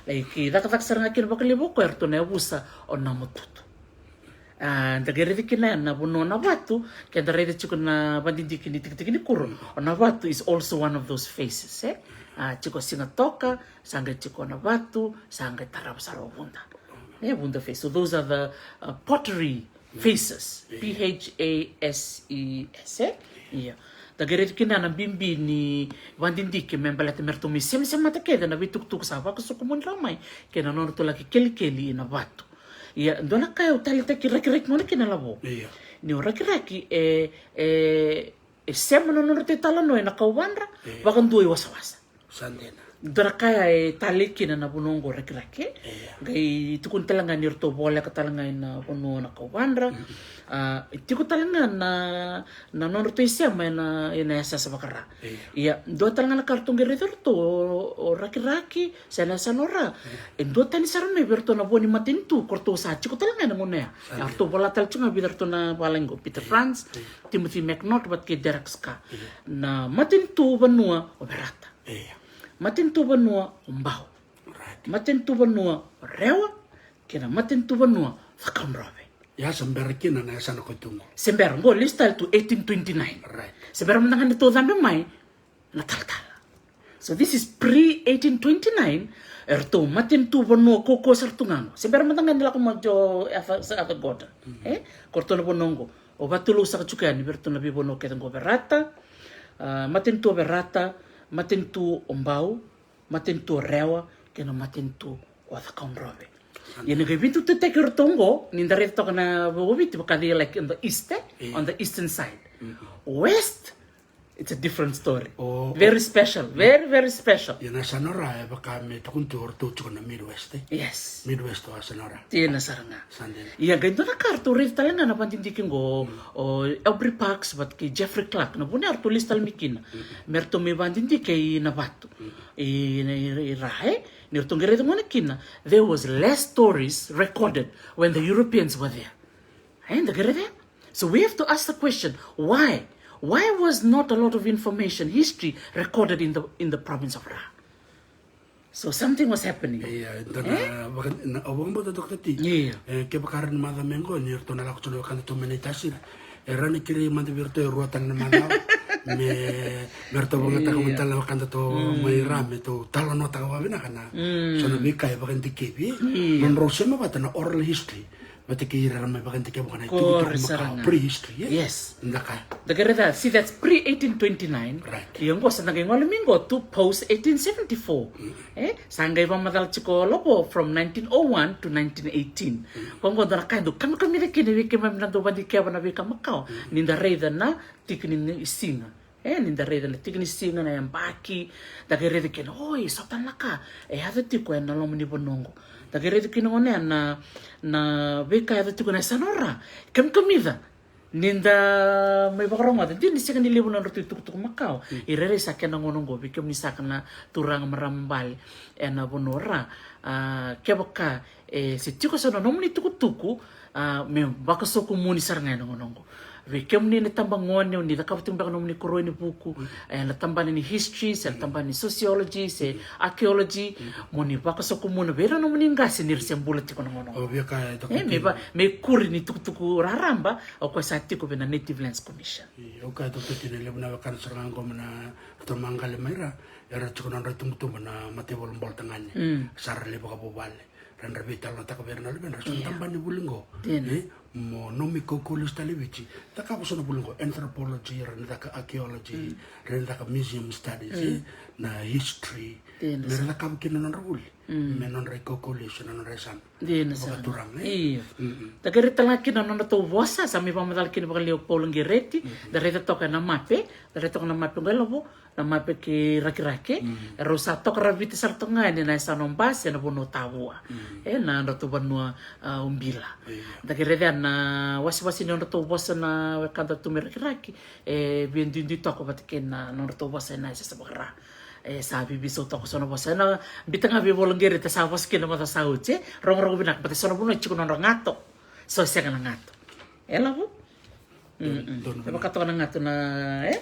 Like, cakacaka sara ga kina vakalevu o koya eratou na yavusa o Namotutu. A, da qai raica kina na vanua o Navatu, ke da raica tiko na vadidike ni tikitiki ni kuro. O Navatu is also one of those faces, e? A, tiko Sigatoka, sa qai tiko Navatu, sa qai tarava sara o Vuda. E, Vuda face. So those are the, uh, pottery faces. P H A S E S, e? Ia. Da qai raica kina na bibi ni vadidike me baleta me ratou mai semasemata kece na veitukutuku sa vakasokumuni rawa mai, kei na nodratou laki kelikeli i Navatu. Ia, dua na ka au taleitaki Rakiraki gona kina, Lavo. Ia. Ni o Rakiraki, e, e, e sema na nodratou italanoa ena kauvadra, vakadua i wasawasa. Sa dina. Dua na ka ya e talei kina na vanua oqo Rakiraki. Ia. Qai tukuni tale ga ni ratou voleka tale ga ina vanua na kauvadra. A, e tiko tale ga na, na nodratou isema ena, ena yasayasa vaka-Ra. Ia. Ia, dua tale ga na ka ratou qai raica ratou o, o Rakiraki, se na yasana o Ra. E dua tani sara mai vei ratou na vo ni matanitu, ko ratou sa tiko tale ga ena gauna ya. Sa dina. Ratou vola tale tiko ga vei ratou na valagi qo, Peter Franz, Timothy McNaught, vata kei Derek Scar. Ia. Na matanitu vanua o Verata. Ia. Matanitu vanua o Bau. Right. Matanitu vanua o Rewa, kei na matanitu vanua o Cakaudrove. Ia, se bera kina na yasana ko tu qo. Se bera, qo lesu tale tu eighteen twenty-nine. Right. Se bera mada ga ni ratou cabe mai na talatala. So this is pre eighteen twenty-nine, eratou matanitu vanua kaukaua sara tu ga qo. Se bera mada ga ni lako mai o Arthur, Sir Arthur Gordon. E? Ko ratou na vanua qo. O vatulou saka tiko yani vei ratou na veivanua kece qo o Verata, a, matanitu o Verata, matanitu o Bau, matanitu o Rewa, kei na matanitu o Cakaudrove. Ia na qai veitututaki o ratou qo, ni da raica toka na vakaViti, vaka they like on the east, e? On the eastern side. West, it's a different story. Very special, very, very special. Ia na yasana o Ra, e vaka me tukuni tu o ratou tiko na Midwest, e? Yes. Midwest o yasana o Ra. Dina sara ga. Sa dina. Ia qai dua na ka ratou raica tale ga na vadidike qo, o Elbry Parks vata kei Jeffrey Clark, na vanua eratou lesu tale mai kina. Me ratou mai vadidike i Navatu. I, i, i Ra, e? Ni ratou qai raica gona kina, there was less stories recorded when the Europeans were there. E, da qai raica. So we have to ask the question, why? Why was not a lot of information, history recorded in the, in the province of Ra? So something was happening. Ia, eda na, vaka, na, au vakabauta, Doctor T. Ia. E, kevaka era na macawa mai qo, ni ratou na lako tiko na wekadatou mai Naitasiri. E rawa ni kerei mada vei iratou e rua tale na macawa. Me, me ratou vakayagataka mai tale na wekadatou mai Ra, me tou talanoataka vakavinaka na so na veika e vakadikevi. Ia. Nodrau sema vata na oral history. Vata kei ira era mai vakadikevi vaka na itukutuku makawa, prehistory, e? Yes. Da kaya. Da qai raica, see, that's pre eighteen twenty-nine. Right. Ia qo sa da qai gole mai qo tu post eighteen seventy-four. E? Sa qai vakamacala tiko o Lavo from nineteen oh one to nineteen eighteen. Ko qo dua na ka e dau kamikamica kina vei keimami na dau vadikeva na veika makawa. Ni da raica na tiki ni siga. E, ni da raica na tiki ni siga, na yabaki, da qai raica kina, oi, so tale na ka e yaco tiko ena loma ni vanua oqo. Da qai raica kina gona ya na, na veika e yaco tiko ena yasana o Ra. Kamikamica. Ni da mai vakarogoca, dina ni sega ni levu na nodratou itukutuku makawa. I rairai sa kena gauna oqo, vei kemuni saka na turaga, marama bale ena vanua o Ra. A, kevaka e se tiko so na nomuni tukutuku, a, me vakasokumuni sara ga ena gauna oqo. Vei kemuni na tabagone, o ni cakava tiko beka nomuni koroivuku, e, na tabana ni history, se na tabana ni sociology, se archaeology, mo ni vakasokumuna vei ira nomuni qase ni ra se bula tiko na gauna oqo. E, me va, me ikuri ni tukutuku raraba o koya sa tiko vei na Native Lands Commission. Io, au kaya, Doctor T, ni levu na wekada sara ga qo mai na ratou maqali mai Ra, era tiko na nodra itubutubu na mataivalu Bolatagane. Sa ra lai vakavuvale. Ra na veitalanoataka vei ira na luvedra so na tabana ni vuli qo. Dina. E, mo nomu ikaukau lesu tale i Viti. Cakava so na vuli qo, anthropology, ra na caka archaeology, ra na caka museum studies, e, na history. Dina. Me ra cakava kina na nodra vuli. Me nodra ikaukau lesu, na nodra yasana. Dina sara. Vakaturaga, e? Io. Da qai raica tale ga kina na nodratou vosa, sa mai vakamacala kina vakalevu o Paula Qereti. Da raica toka na mape, da raica toka na mape qo e Lavo. Na mape kei Rakiraki, e rau sa toka ravita sara toka ga yani na yasana o Base, na vanua o Tavua. E, na nodratou vanua, a, o Bila. Da qai raica na wasewase ni nodratou vosa na wekada tu mai Rakiraki, e via duidui toka vata kei na nodratou vosa ena yasayasa vaka-Ra. E sa veivei sau toka so na vosa. Ena biuta ga vei Paula Qereti, sa vosa kina na macawa sa oti, e rogorogo vinaka, baleta so na vanua e tiko na nodra gato, so e sega na gato. E Lavo? E vaka toka na gato na, e?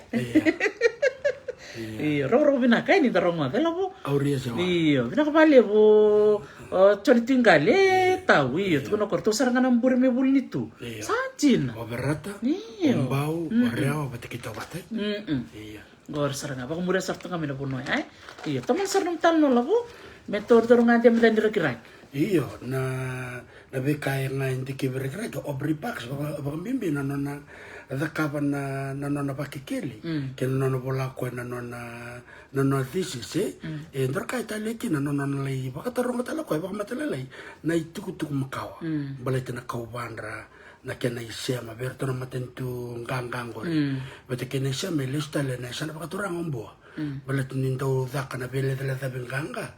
Ia. Io, rokoroko vinaka e ni da rogoca e lavo. Au ria se wa. Io, vinaka valevu. O Joni Tiqale, e tau, io, tukuna ko ratou sara ga na bure me vuli ni tu. Io. Sa dina. O Verata, io, o Bau, o Rewa, vata kei Tauvata. Mm-mm. Io. Qori sara ga, vakamuria sara tu ga mai na vanua ya, e? Io, tomana sara nomu talanoa lavo. Me torotoro ga de me da ni rakiraki. Io, na, na veika e ga e dikevi Rakiraki, o Aubrey Parks, vaka, vakabibi na nona cakava na, na nona vakekeli, mm, kei na nona vola koya na nona, na nona thesis, e? Mm. E dua na ka e talei kina na nona lai vakataroga tale koya, vakamatalailai na itukutuku makawa. Mm. Baleta na kauvadra, na kena isema vei iratou na matanitu qaqa qori. Mm. Vata kei na isema e lesu tale na yasana vakaturaga o Bua. Mm. Baleta ni dau caka na veilecalecavi qaqa.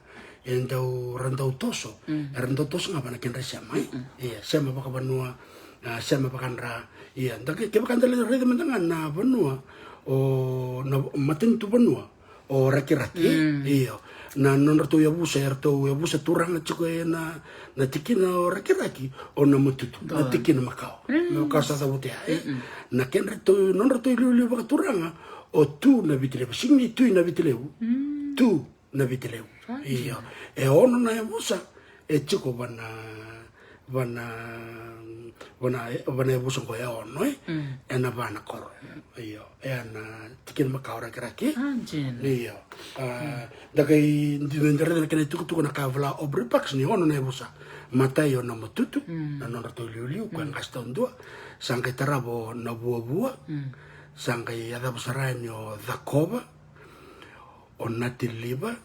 E dau, ra dau toso. Mm. Era dau toso ga vana kedra isema, e? Mm-mm. Ia, sema vakavanua, a, sema vakadra. Ia, da ke, kevaka da lai raica mada ga na vanua, o, na matanitu vanua o Rakiraki, e? Mm. Io. Na nodratou yavusa, eratou yavusa turaga tiko e na, na tikina o Rakiraki, o Namatutu, na tikina makawa. Mm. Me vaka sa cavuta ya, e? Mm-mm. Na kedratou, nodratou iliuliu vakaturaga, o Tu Navitilevu. Sega ni Tui Navitilevu. Mm. Tu Navitilevu. Sa dina. Io. E ono na yavusa e tiko vana, vana, vana, vana yavusa qo e ono, e? Mm. E na va na koro. Io. E na tikina makawa o Rakiraki. Sa dina. Io. A, mm, da qai dina, da raica na kena itukutuku na ka e vola o Aubrey Parks ni ono na yavusa. Matai o Namatutu, mm, na nodratou iliuliu, koya, mm, qase taudua. Sa qai tarava o Navuavua. Mm. Sa qai yacova sara yani o Cakova, o Natiliva,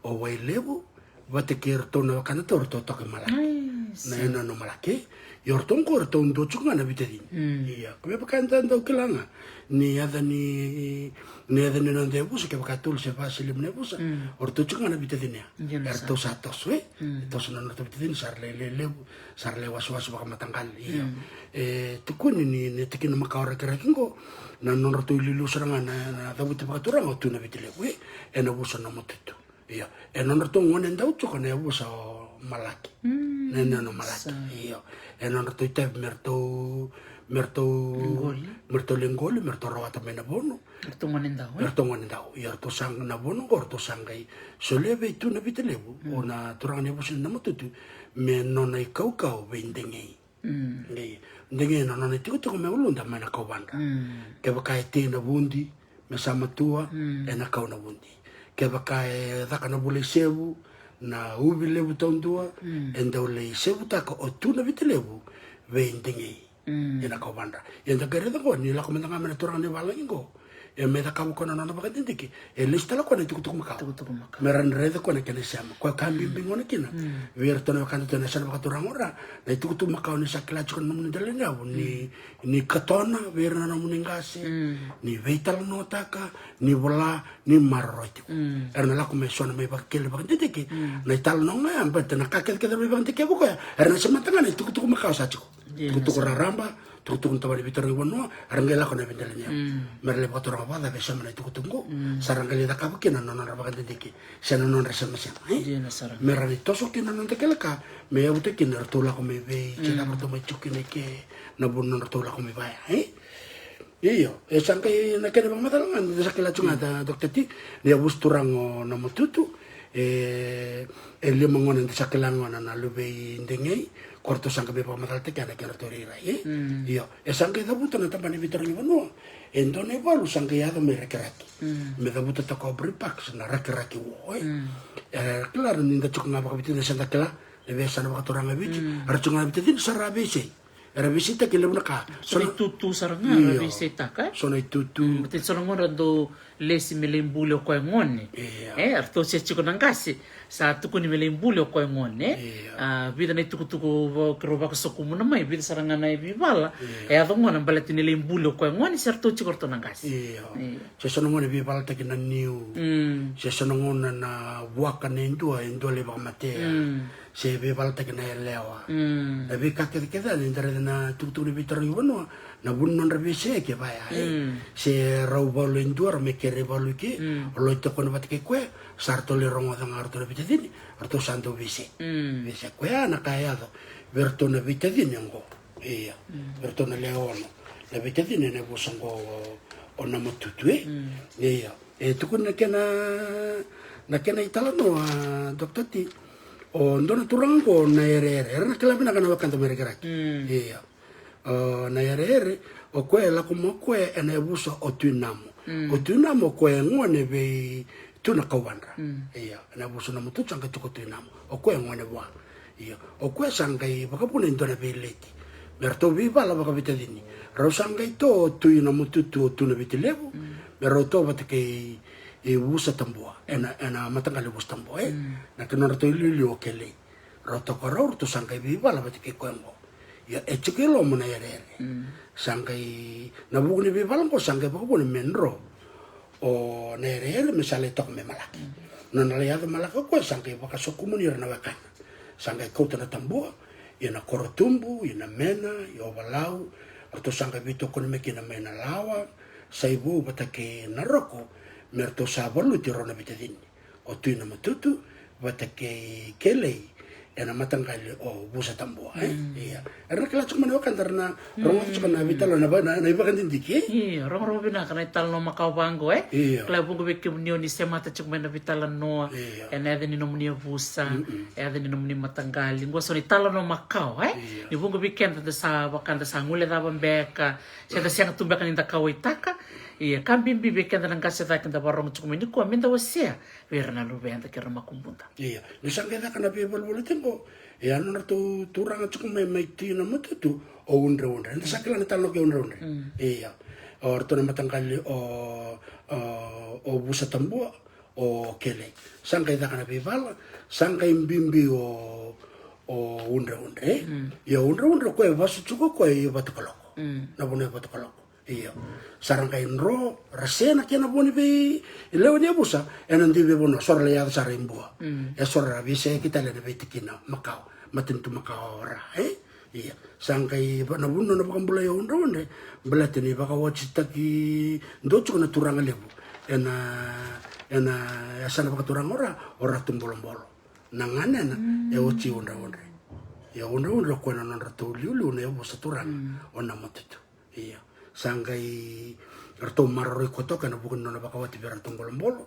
o Wailevu, vata kei iratou na wekada tau ratou toka i Malaki. Ai, na sa. Yanuyanu o Malaki. Io, ratou qo ratou dua tiko ga na veitacini. Mm. Ia, ko me vaka eda dau kila ga ni yaca ni, ni yaca ni noda yavusa, kevaka tolu se va se lima na yavusa, mm, o ratou tiko ga na veitacini ya. Io, na sa. Eratou sa toso, e? Mm. Toso na nodratou veitacini, sa ra lai lelevu, sa ra lai wasewase vakamataqali, io. Mm. E tukuni ni, ni tikina makawa o Rakiraki qo, na nodratou iliuliu sara ga na, na cavuti vakaturaga o Tu Navitilevu, e? E na yavusa o Namatutu. Io. E nodratou gonedau tiko na yavusa o Malaki. Mm, na yanuyanu o Malaki. Sa. Io. E nodratou itavi me ratou, me ratou, qoli, me ratou lai qoli, me ratou rawata mai Navonu. Ratou gonedau, e? Ratou gonedau. Ia ratou sa qai, Navonu qo ratou sa qai solia vei Tu Navitilevu, mm, o na turaga ni yavusa ni Namatutu, me nona ikaukau vei Degei. Mm. Degei, Degei na nona itikotiko me uluda mai na kauvadra. Mm. Kevaka e tei na vudi, me sa matua, mm, e na kau na vudi. Kevaka e caka na vula i sevu, na uvi levu taudua, mm, e dau lai sevutaka o Tu Navitilevu vei Degei. Mm. E na kauvadra. Ia da qai raica qo, ni lako mada ga mai na turaga ni valagi qo. E me cakava o koya na nona vakadidike. E lesu tale o koya na itukutuku makawa. Itukutuku makawa. Me ra raica o koya na kena isema. Koya ka bibi gona kina. Mm. Vei iratou na wekada tu e na yasana vakaturaga o Ra. Na itukutuku makawa ni sa kila tiko na nomuni dela ni yavu. Ni, mm, ni katona, vei ira na nomuni qase. Mm. Ni veitalanoataka, ni vola, ni maroroi tiko. Mm. Era na lako mai so na mai vakekeli vakadidike. Mm. Na italanoa ga ya, baleta na ka kecekece mai vakadidike vei koya. Era na semata ga na itukutuku makawa sa tiko. Dina. Tukutuku sara. Raraba, tukutuku ni tabana ni veitarogi vanua, era qai lako na veidela ni yavu. Mm. Me ra lai vakaturaga vakacava e sema na itukutuku qo, mm, sa ra qai lai cakava kina na nodra vakadidike, se na nodra semasema, e? Dina sara. Me ra ni toso kina na noda kila ka, me yavuta kina eratou lako mai vei, se, mm, cava ratou mai tiko kina i ke, na vanua nodratou lako mai vaya, e? Io, e sa qai na kena vakamacala ga, da sa kila tu ga, mm, da, Doctor T, ni yavusa turaga o Namatutu, e, e lima gone da sa kila gona na luve i Degei, ko ratou sa qai mai vakamacalataki na kedratou irairai, e? Mm. Io, e sa qai cavuta na tabana ni veitarogi vanua, e dua na ivalu sa qai yaco mai Rakiraki. Mm. Me cavuta toka o Aubrey Parks na Rakiraki War, e? Mm. E, kila ni da tiko ga vakaviti, da sa da kila, e veiyasana vakaturaga e Viti, mm, era tiko ga na veitacini sa ra veisei. Era veiseitaki e levu na ka. So na, so na itutu sara ga, io, era veiseitaka, e? So na itutu. Mm, baleta ni so na gone era dau lesi me lai buli o koya gone. Io. E, eratou se tiko na qase, sa tukuni me lai buli o koya gone. Io. A, vica na itukutuku va-, keirau vakasokumuna mai, vica sara ga na veivala. Io. E yaco gona baleta ni lai buli o koya gone, se ratou tiko ratou na qase. Io. Io. Se so na gone veivalataki na niu. Mm. Se so na gone na vuaka na e dua, e dua lai vakamatea. Mm. Se veivalataki na yalewa. Mm. Na veika kecekece ni da raica na tukutuku ni veitarogi vanua, na vu ni nodra veisei e ke vaya, e. Mm. Se rau valu e dua, rau mai kere valu i ke, mm, o loi tokoni vata kei koya, sa ratou lai rogoca ga o ratou na veitacini, ratou sa dau veisei. Mm. Veisei koya na ka e yaco vei ratou na veitacini oqo. Ia. Mm. Vei ratou na lewe ono. Na veitacini ena yavusa oqo o, o Namatutu, e? Mm. Ia. E tukuni na kena, na kena italanoa, Doctor T. O dua na turaga oqo na Ereere, era na kila vinaka na wekada mai Rakiraki. Ia. O na Ereere, o koya e lako mai o koya ena yavusa o Tui Namu. O Tui Namu o koya e gone vei Tui Nakauvadra. Ia, ena yavusa Namututu sa qai tiko o Tui Namu. O koya e gone vua. Ia, o koya sa qai vakavuna e dua na veileti me ratou veivala vakaveitacini. Rau sa qai to o Tui Namututu, o Tui Navitilevu, me rau to vata kei, e Vusatabua, ena, ena mataqali Vusatabua, e. Na kena nodratou iliuliu o Kelei. Rau toka rau, ratou sa qai veivala vata kei koya oqo. Ia, e tiko i loma na Ereere. Sa qai, na vuku ni veivala oqo sa qai vakavuna me dro o na Ereere me sa lai toka mai Malaki. Nona lai yaco Malaki o koya sa qai vakasokumuni ira na wekana. Sa qai kauta na Tabua, ia na Korotubu, ia na Mena, ia Ovalau, ratou sa qai veitokoni mai kina mai na Lawa, Saivou vata kei Naroko, me ratou sa valuti rau na veitacini. O Tui Namututu vata kei Kelei ena mataqali o Vusatabua, e? Ia. Era na kila tiko mai na wekada, era na rogoca tiko na veitalanoa, na, na ivakadidike, e? Io, rogorogo vinaka na italanoa makawa vaqo, e? Io. Kila, vuqa vei kemuni o ni semata tiko mai na veitalanoa. Io. Ena yaca ni nomuni yavusa, yaca ni nomuni mataqali. Qo so na italanoa makawa, e? Io. Ni vuqa vei keda da sa vaka da sa guilecava beka, se da sega tu beka ni da kauwaitaka. Ia, ka bibi vei keda na qase cake da varogo tiko mai nikua, me da wasea vei ira na luveda kei ira na makubuda. Ia, ni sa qai caka na veivaluvaluti qo, ia, nodratou turaga tiko mai, mai Tui Namututu, o Udreudre. Eda sa kila na italanoa kei Udreudre. Ia, o ratou na mataqali o, o, o Vusatabua, o Kelei. Sa qai caka na veivala, sa qai bibi o, o Udreudre. Ia, o Udreudre o koya e vasu tiko o koya i Vatukaloko. Na vanua e Vatukaloko. Io. Sa ra qai dro, ra se na kena vo ni veilewe ni yavusa ena dui veivanua, so ra lai yaco sara i Bua. E so ra veiseyaki tale ena veitikina makawa, matanitu makawa o Ra, e? Ia. Sa qai va-, na vanua na vakabulai o Udreudre, baleta ni vakawatitaki dua tiko na turaga levu ena, ena yasana vakaturaga o Ra, o Ratu Bolobolo. Na ganena e oti Udreudre. Ia, Udreudre o koya na nodratou liuliu na yavusa turaga o Namututu. Ia. Sa qai ratou maroroi koya toka ena vuku ni nona vakawati vei Ratu Bolobolo.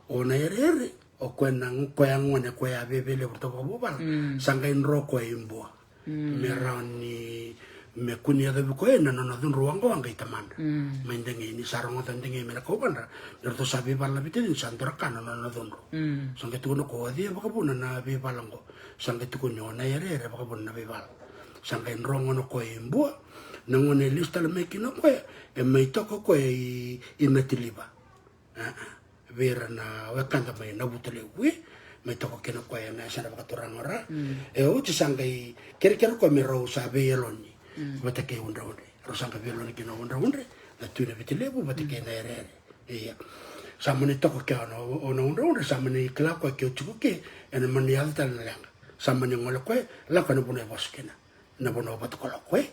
O na Ereere, o koya na, koya gone, koya a veve levu ratou vakavuvale. Sa qai dro koya i Bua. Me rawa ni, me kua ni yacovi koya na nona cudru waqawaqa i tamana. Mai Degei, ni sa rogoca Degei mai na kauvadra ni ratou sa veivala na veitacini, sa dro ka na nona cudru. Sa qai tukuna o koya, o cei e vakavuna na veivala oqo? Sa qai tukuni, o na Ereere e vakavuna na veivala. Sa qai dro gona o koya i Bua, na gauna e lesu tale mai kina o koya, e mai toka o koya i, i Natiliva. A, a. Vei ira na wekada mai Navutalevu, e, mai toka kina o koya ena yasana vakaturaga o Ra. E oti sa qai kerekere o koya me rau sa veiyaloni vata kei Udreudre. Rau sa qai veiyaloni kina o Udreudre, na Tui Navitilevu vata kei na Ereere. Ia. Sa mani toka ke o na, o na Udreudre, sa mani kila o koya ke o tiko ke, ena mani yaco tale na leqa. Sa mani gole o koya, lako ena vanua e vasu kina, na vanua o Vatukaloko, e.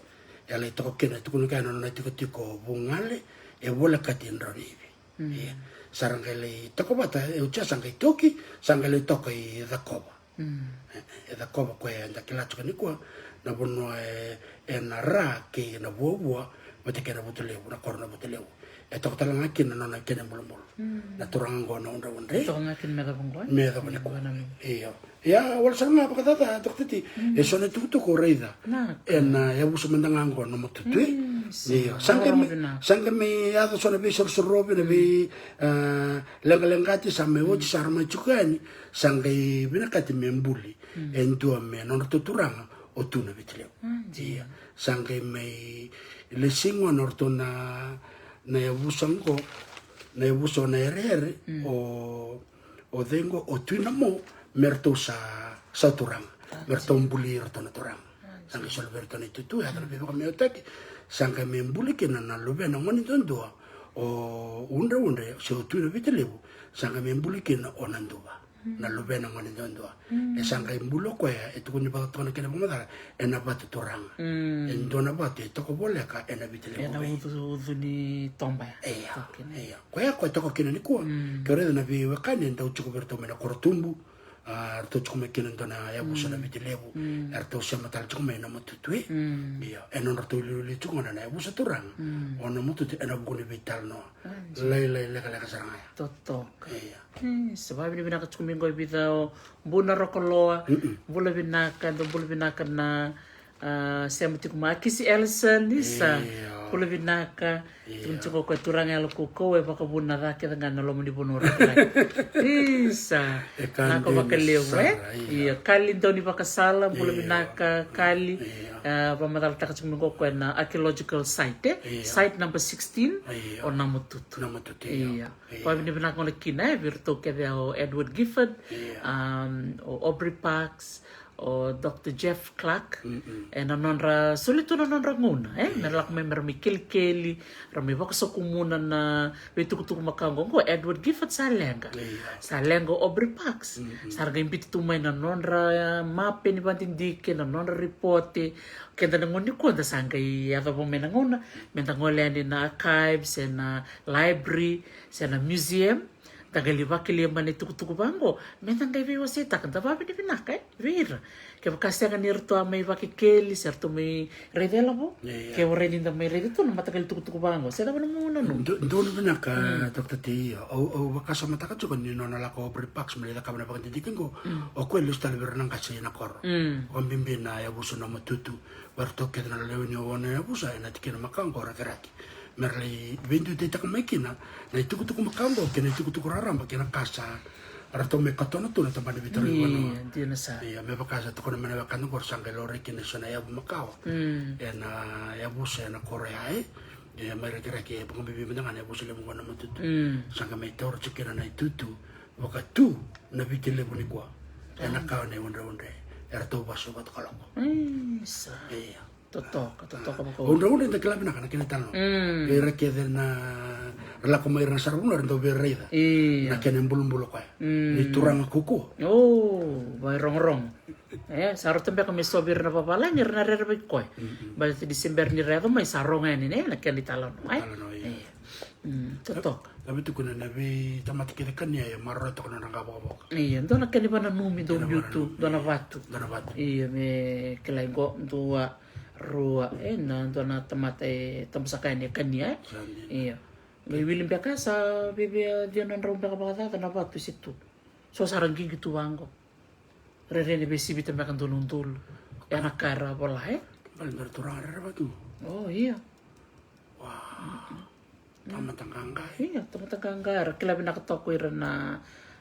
E lai toka kina, e tukuna kina na nona tikotiko vugale, e volekati Draunivi. Ia. Sa ra qai lai toka vata, e oti ya sa qai toki, sa qai lai toka i Cakova. E, e Cakova o koya eda kila tiko nikua, na vanua e, ena Ra kei Navuavua, vata kei Navutalevu, na koro Navutalevu. E toka tale ga kina na nona kena ibulubulu. Na turaga oqo na Udreudre. Toka ga kina me yacova oqo, e? Me yacova nikua. Io. Ia, wale sara ga vakacaca, Doctor T. E so na itukutuku o raica ena yavusa mada ga oqo na Namututu, e? Io. Sa qai mai, sa qai mai yaco so na veisorosorovi, na vei, a, leqaleqati, sa mai oti, sa ra mai tiko yani, sa qai vinakati me buli e dua me nodratou turaga o Tui Navitilevu. Ia. Sa qai mai lesi gona o ratou na, na yavusa oqo, na yavusa o na Ereere, o, o cei oqo, o Tui Namu, me ratou sa, sa turaga. Me ratou buli iratou na turaga. Sa qai soli vei iratou na itutu, yaco na veivakameautaki. Sa qai mai buli kina na luvena gone duadua o Udreudre, se o Tui Navitilevu, sa qai mai buli kina o Naduva. Na luvena gone duadua. E sa qai buli o koya, e tukuni vata toka na kena vakamacala, ena vatu turaga. E dua na vatu e toka voleka ena Vitilevu. Ena ucu, ucu ni toba ya. Ia, ia. Koya, koya e toka kina nikua. Ke o raica na veiwekani e dau tiko vei iratou mai na Korotubu. A, ratou tiko mai kina dua na yavusa na Viti Levu. Eratou sema tale tiko mai na Matutu, e. Ia, e nodratou liuliu tiko gona na yavusa turaga o na Matutu ena vuku ni veitalanoa. Lailai lekaleka sara ga ya. Totoka. Ia. E, sa vavinavinaka tiko mai qo e vica o Buna Rokoloa. Bula vinaka, dou bula vinaka na A, sema tiko mai Kisi Ellison, isa. Io. Bula vinaka. Io. Tukuna tiko ko Turaga Yalo Kaukaua e vakavuna ca kece ga na loma ni vanua Rakiraki. Isa. E ka naka vakalevu, e? Io. Kali Daunivakasala, bula vinaka, Kali. Io. A, vakamacalataka tiko mai qo ko e na archaeological site, e? Io. Site number sixteen, o Namatutu. Namatutu, io. Io. Vakavinavinaka gona kina, e, vei iratou kece o Edward Gifford, um, o Aubrey Parks, o Doctor Jeff Clark, ena nodra soli tu na nodra gauna, e? Mera lako mai mera mai kelikeli, ra mai vakasokumuna na veitukutuku makawa qo. Qo Edward Gifford sa leqa. Sa leqa o Aubrey Parks. Sa ra qai biuta tu mai na nodra, e, mape ni vadidike, na nodra ripote. Keda na gauna nikua da sa qai yacova mai na gauna meda gole yani na archives, e na library, se na museum. Da qai lai vakelia mai na itukutuku vaqo, meda qai veiwaseitaka, da vavinavinaka, e, vei ira. Kevaka sega ni ratou a mai vakekeli, se ratou mai raica e lavo. Ia. Ke warai ni da mai raica tu na mataqali tukutuku vaqo, se cava na nomu nanuma? Dou, dou na vinaka, Doctor T, au, au vakasamataka tiko ni nona lako o Aubrey Parks me lai cakava na vakadidike qo, o koya e lesu tale vei ira na qase ena koro. Vakabibi na yavusa Namatutu, vei iratou kece na lewe ni ono na yavusa ena tikina makawa qo Rakiraki. Mera lai veiduitaitaka mai kina na itukutuku makawa qo kei na itukutuku raraba kei na ka sa ratou mai katona tu na tabana ni veitaro ni vanua. Ia, dina sara. Ia, me vaka sa tukuna mai na wekada qo, ra sa qai laurai kina eso na yavu makawa ena yavusa ena koro ya, e. Ia, mai Rakiraki, e vakabibi mada ga na yavusa levu qo Namatutu. Sa qai mai taura tiko kina na itutu vakatu na Viti Levu nikua ena kawa ni udreudre eratou vasu vata kaloko. Isa. Ia. Totoka, totoka vaka. Udreudre da kila vinaka na kena italanoa. Ira kece na ra lako mai ira na saravanua era dau via raica. Ia. Na kena ibulubulu koya. Ni turaga kaukaua. O, vairogorogo. E, sa rauta beka me sovi ira na vavalagi, ira na rerevaki koya. Baleta ni se bera ni ra yaco mai sa rogo yani, ne, na kena italanoa, e? Italanoa, ia. Ia. Mm, totoka. Au via tukuna na veitamata kece kania e maroroya toka na nodra qavokavoka. Ia, dua na kena ivakananumi dou biu tu, dua na vatu. Dua na vatu. Ia, me kilai qo, dua, rua, e, na dua na tamata e tabusaka yani e kania, e? Sa dina. Ia. Qai wili beka sa vivia ciwa na drau beka vakacaca na vatu se tu. So sa ra qiqi tu vaqo. Rairai ni veisivita beka dua na udolu. Ia na ka era vola, e? Baleta era turaga rerevaki. O, ia. Wa. Tamata qaqa. Ia, tamata qaqa. Era kila vinaka toka o ira na,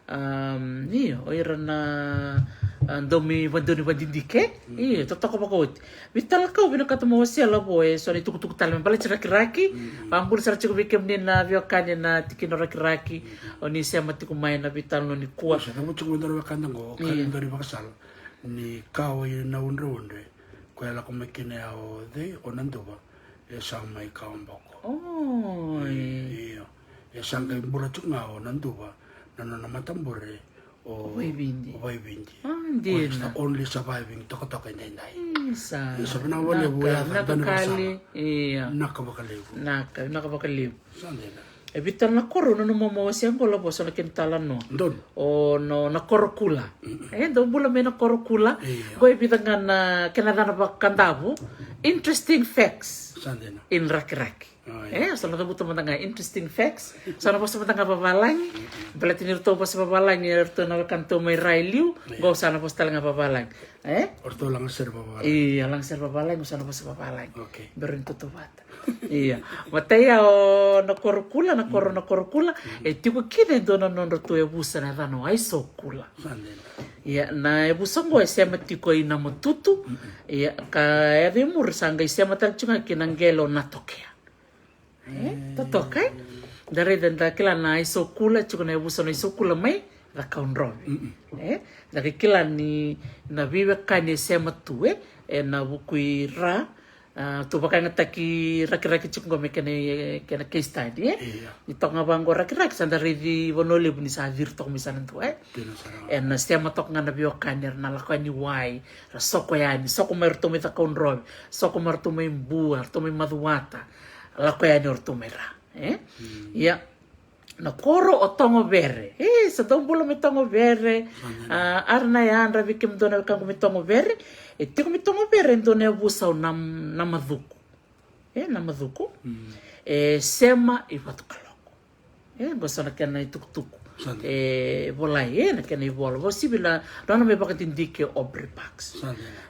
um, io, o ira na, a, dau mai vadoni vadidike. Io, totoka vakaoti. Veitalanoa au vinakata meu wasea lavo eso na itukutuku tale me baleti Rakiraki. Vakabula sara tiko vei kemuni na veiwekani ena tikina o Rakiraki. O ni sema tiko mai na veitalanoa nikua. Sa cavuti tiko mai dua na wekada qo, o Kali Daunivakasala. Ni kawa i na udreudre. Koya e lako mai kina ya o cei, o Naduva. E sa mai kawa boko. Oi. Io. E sa qai bula tiko ga o Naduva, na nona matabure o Vaividi. O Vaividi. A, dina. Ko is the only surviving tokatoka edaidai. Isa. Isa, vinaka vakalevu. Naka, ya, naka Kali. Ia. Naka vakalevu. Naka, naka vakalevu. Sa dina. E vica na koro, nanuma mo wasea qo lavo eso na kena italanoa. Donu. O na, na koro kula. E, dou bula mai na koro kula. Io. Qo e vica ga na kena yacana vakadavu. Interesting facts. Sa dina. In Rakiraki. O, ia. E, so na cavuta mada ga interesting facts. So na vosa mada ga vavalagi. Baleta ni ratou vosa vavalagi, eratou na wekana tou mai ra e liu. Io. Qo sa na vosa tale ga vavalagi. E? O ratou lagasere vavalagi. Ia, lagasere vavalagi, qo sa na vosa vavalagi. Okay. Bera ni tautauvata. Ia. Matai ya o na koro kula, na koro, na koro kula. E tiko kina e dua na nodratou yavusa na yacana o Aisokula. Sa dina. Ia, na yavusa qo e sema tiko i Namatutu. Ia, ka yaco i muri sa qai sema tale tiko ga kina qele o Natokea. E, totoka, e? Da raica, da kila na Aisokula, tiko na yavusa na Aisokula mai Cakaudrove. E, da qai kila ni na veiwekani e sema tu, e, ena vuku i ra, a, tou vakayagataki Rakiraki tiko qo me kena, kena case study, e? Io. Ni toka ga vaqo Rakiraki, sa da raici Vanua Levu ni sa ciri toka mai sa na dua, e? Dina sara. Ena sema toka ga na veiwekani, era na lako yani wai, ra soko yani, soko mai ratou mai Cakaudrove, soko mai ratou mai Bua, ratou mai Macuata, lako yani o ratou mai ra, e? Mm. Ia, Na koro o Togovere. E, sa dau bula mai Togovere. A, ara na yadra vei kemudou na wekaqu mai Togovere. E tiko mai Togovere e dua na yavusa o Na, Namacuku. E, Namacuku. E sema i Vatukaloko. E, qo sa na kena itukutuku. E volai, e, na kena ivola. Vasivi na, nona mai vakadidike o Aubrey Parks.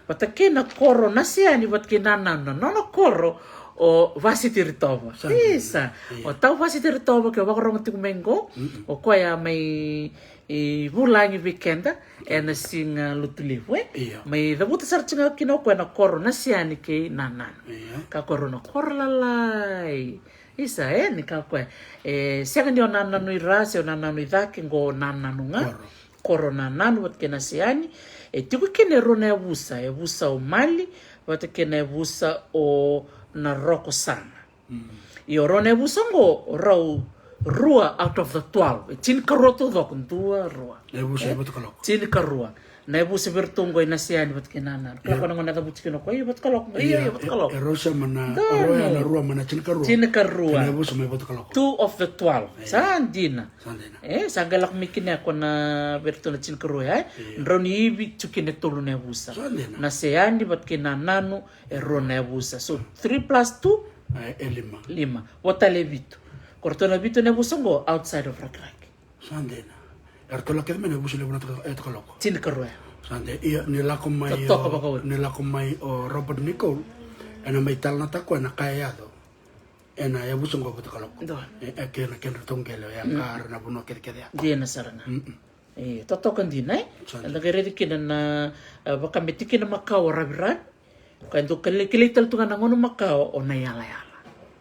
Vata kei na koro Naseyani, vata kei Nananu, na nona koro o Vasitiritova. Isa. O tau Vasitiritova, ke o vakarorogo tiko mai qo, o koya mai, e, vulagi vei keda ena siga Lotulevu, e? Mai cavuta sara tiko ga kina o koya na koro Naseyani kei Nananu. Ka koro na koro lalai. Isa, e, ni ka koya. E sega ni o Nananu i ra, se o Nananu i cake, qo o Nananu ga. Koro Nananu vata kei Naseyani. E tiko kina e rua na yavusa, yavusa o Mali vata kei na yavusa o Narokosana. Ia o rau na yavusa qo, o rau rua out of the twelve. E tinikarua taucoko, dua, rua. Tinikarua. Na yavusa vei iratou qo i Naseyani vata kei Nananu. Kila ko na gauna e cavuti kina o koya, io, Vatukaloko. Io, io, Vatukaloko. E rau sema na, o rau ya na rua mai na tinikarua. Tinikarua. Kei na yavusa mai Vatukaloko. Two of the twelve. Sa dina. E, sa qai lako mai kina ko na vei iratou na tinikarua ya, e? Drau ni ivi, tu kina e tolu na yavusa. Naseyani vata kei Nananu, e rua na yavusa. So, three plus two? E lima. Lima. Vo tale e vitu. Ko ratou na vitu na yavusa qo, outside of Rakiraki. Sa dina. Eratou lako kece mai na yavusa levu na Vatukaloko. Tinikarua ya. Sa dina. Ia, ni lako mai o, ni lako mai o Robert Nicol, ena mai talanoataka o koya na ka e yaco ena yavusa qo Vatukaloko. E, e kena, kedratou qele, o ya ka ra na vanua kecekece ya. Dina sara ga. E, totoka dina, e? Eda qai raica kina na, e, vaka me tikina makawa o Raviravi. Ka e dau kilai, kilai tale tu ga na gauna makawa o Naiyalayala.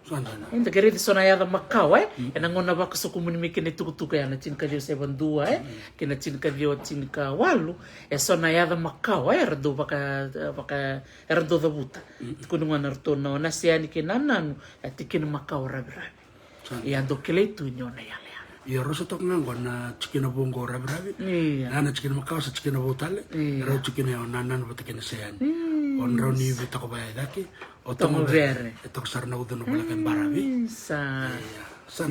Eda qai raica so na yaca makawa, e? Ena gauna vakasokumuni mai kina itukutuku ya na tinikaciwa saiva dua, e? Kei na tinikaciwa tinikawalu, e so na yaca makawa, e? Era dau vaka, vaka, era dau cavuta. Tukuni gona ratou na o Naseyani kei Nananu, e tikina makawa o Raviravi. Ia dau kilai tu ni o Naiyalayala. Ia rau sa toka ga qo na tikina vou qo o Raviravi. Ia na tikina makawa sa tikina vou tale. Rau tikina ya o Nananu vata kei Naseyani. O drau ni ivi toka vaya i cake. O Togovere. E toka sara na ucuna voleka e baravi. Sa.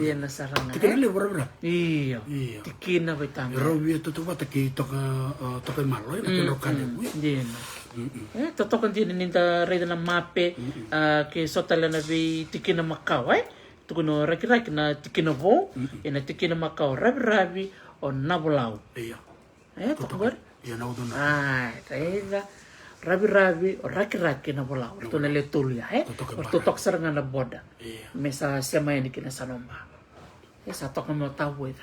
Ia na sara ga, e? Tikina levu o Raviravi. Io. Tikina vei tana. Rau via tautauvata kei toka, o, toka i malo, e, na kedrau ka levu. Dina. E, totoka dina ni da raica na mape, a, kei so tale na vei tikina makawa, e? Tukuna o Rakiraki na tikina vou, e na tikina makawa o Raviravi, o Navolau. Ia. E, toka qori? Ia na ucuna. A, raica. Raviravi, o Rakiraki, Navolau. Ratou na le tolu ya, e? Totoka sara ga na border. Ia. Me sa sema yani kina Sanoba. E sa toka mai o Tavua i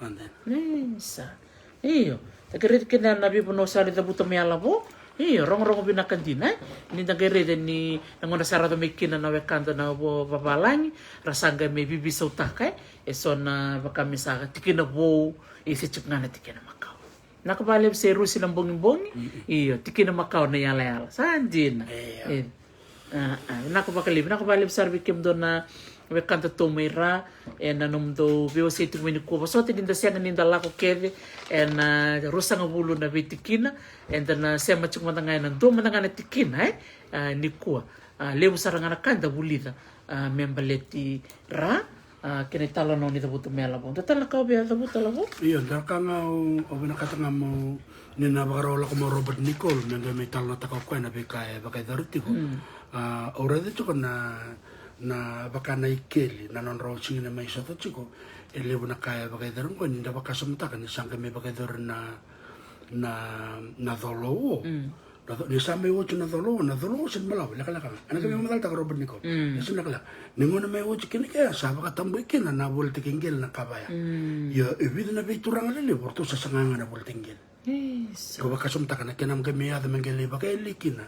Canoa. Isa. Io. Da qai raica kina na veivanua sa lai cavuta mai Yalavo. Io, rogorogo vinaka dina, e? Ni da qai raica ni na gauna sa yaco mai kina na wekada na vo vavalagi, ra sa qai mai vivisautaka, e? E so na vaka me sa tikina vou, e se tiko ga na tikina makawa. Vinaka vakalevu se Rusi na bogibogi. Io, tikina makawa o Naiyalayala. Sa dina. E. A, a, vinaka vakalevu, vinaka vakalevu sara vei kemudou na wekadatou mai ra, ena nomudou veiwasei tiko mai nikua. Vosota ni da sega ni da lako kece ena ruasagavulu na veitikina, eda na sema tiko mada ga ena dua mada ga na tikina, e? A, nikua. A, levu sara ga na ka eda vulica, a, me baleti ra, a, kena italanoa ni cavuta mai Yalavo. Dua tale na ka o via cavuta, Lavo? Io, dua na ka ga au, au vinakata ga meu, ni na vakarau lako mai o Robert Nicol, me qai mai talanoataka o koya na veika e vakayacori tiko. A, au raica tiko na, na vaka na ikeli, na nodrau sega ni mai sota tiko, e levu na ka e vakayacori qo, ni da vakasamataka ni sa qai mai vakayacori na, na, na colo. Na co-, ni sa mai oti na colo, na colo se ni balavu, lekaleka ga. Ena qai mai macalataka o Robert Nicol. E se ni lekaleka. Ni gauna mai oti kina kea, sa vakatabui kina na volitaki qele na ka vaya. Ia, e vica na veituraga lelevu, o ratou sa saga ga na volitaki qele. Ko vakasamataka na kena qai mai yaco me qai lai vakayali kina.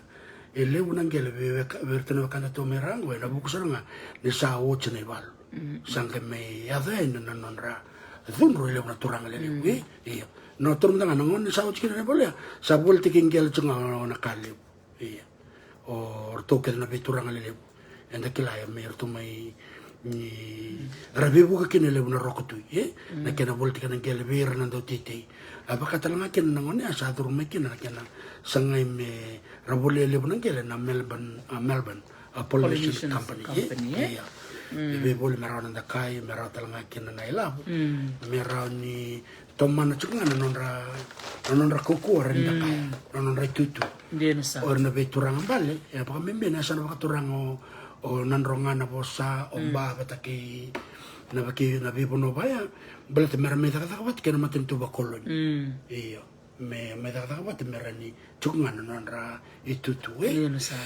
E levu na qele vei, vei, vei iratou na wekadatou mai ra qo, ena vuku sara ga, ni sa oti na ivalu. Sa qai mai yaco yani na nodra cudru e levu na turaga lelevu. Io. Na turaga mada ga na gauna sa oti kina na ivalu ya, sa volitaki qele tiko ga na ka levu. Io. O ratou kece na veituraga lelevu. Eda kila ya me ratou mai, ni ra veivuke kina e levu na roko tui, e? Na kena volitaki na qele vei ira na dauteitei. A vaka tale ga kina na gauna ya sa curu mai kina na kena sagai me ra volia e levu na qele na Melbourne, a, Melbourne. A pollination company, e? Ia. E veivoli me rawa na dakai, me rawa tale ga kina na ilavo. Me rawa ni tomana tiko ga na nodra, na nodra kaukauwa ra ni dakaya, na nodra itutu. Dina sara. O ira na veituraga bale, e vakabibi na yasana vakaturaga o, o Nadroga, Navosa, o Ba, vata kei na vaki, na veivanua vaya, baleta me ra mai cakacaka vata kei na matanitu vakoloni. Io. Me mai cakacaka vata me ra ni tiko ga na nodra itutu, e? Io, na sara.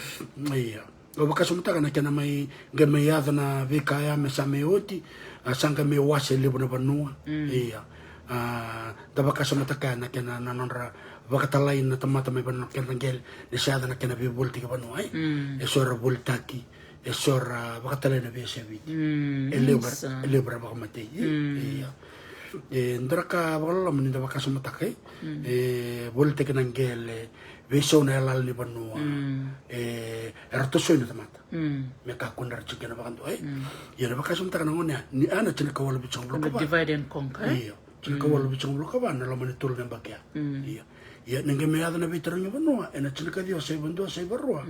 Ia. Au vakasamataka na kena mai, qai mai yaco na veika ya me sa mai oti, a, sa qai mai wase levu na vanua. Ia. A, da vakasamataka na kena na nodra vakatalai na tamata mai vanua na kena qele, ni sa yaco na kena veivolitaki vanua, e? E so era volitaki, e so era vakatalai na veiyasai Viti. E levu, e levu era vakamatei, e? Ia. E dua na ka vakaloloma ni da vakasamataka, e? E volitaki na qele, veisau na yalayala ni vanua. E, era tosoi na tamata. Me kakua ni ra tiko kina vakadua, e? Ia na vakasamataka na gone ya, ni a na tinikawalu vitusagavulu ka va. Divide and conquer, e? Io. Tinikawalu vitusagavulu ka va na loma ni tolu na yabaki ya. Ia. Ia, ni qai mai yaco na veitaraga ni vanua ena tinikaciwa saiva dua saiva rua.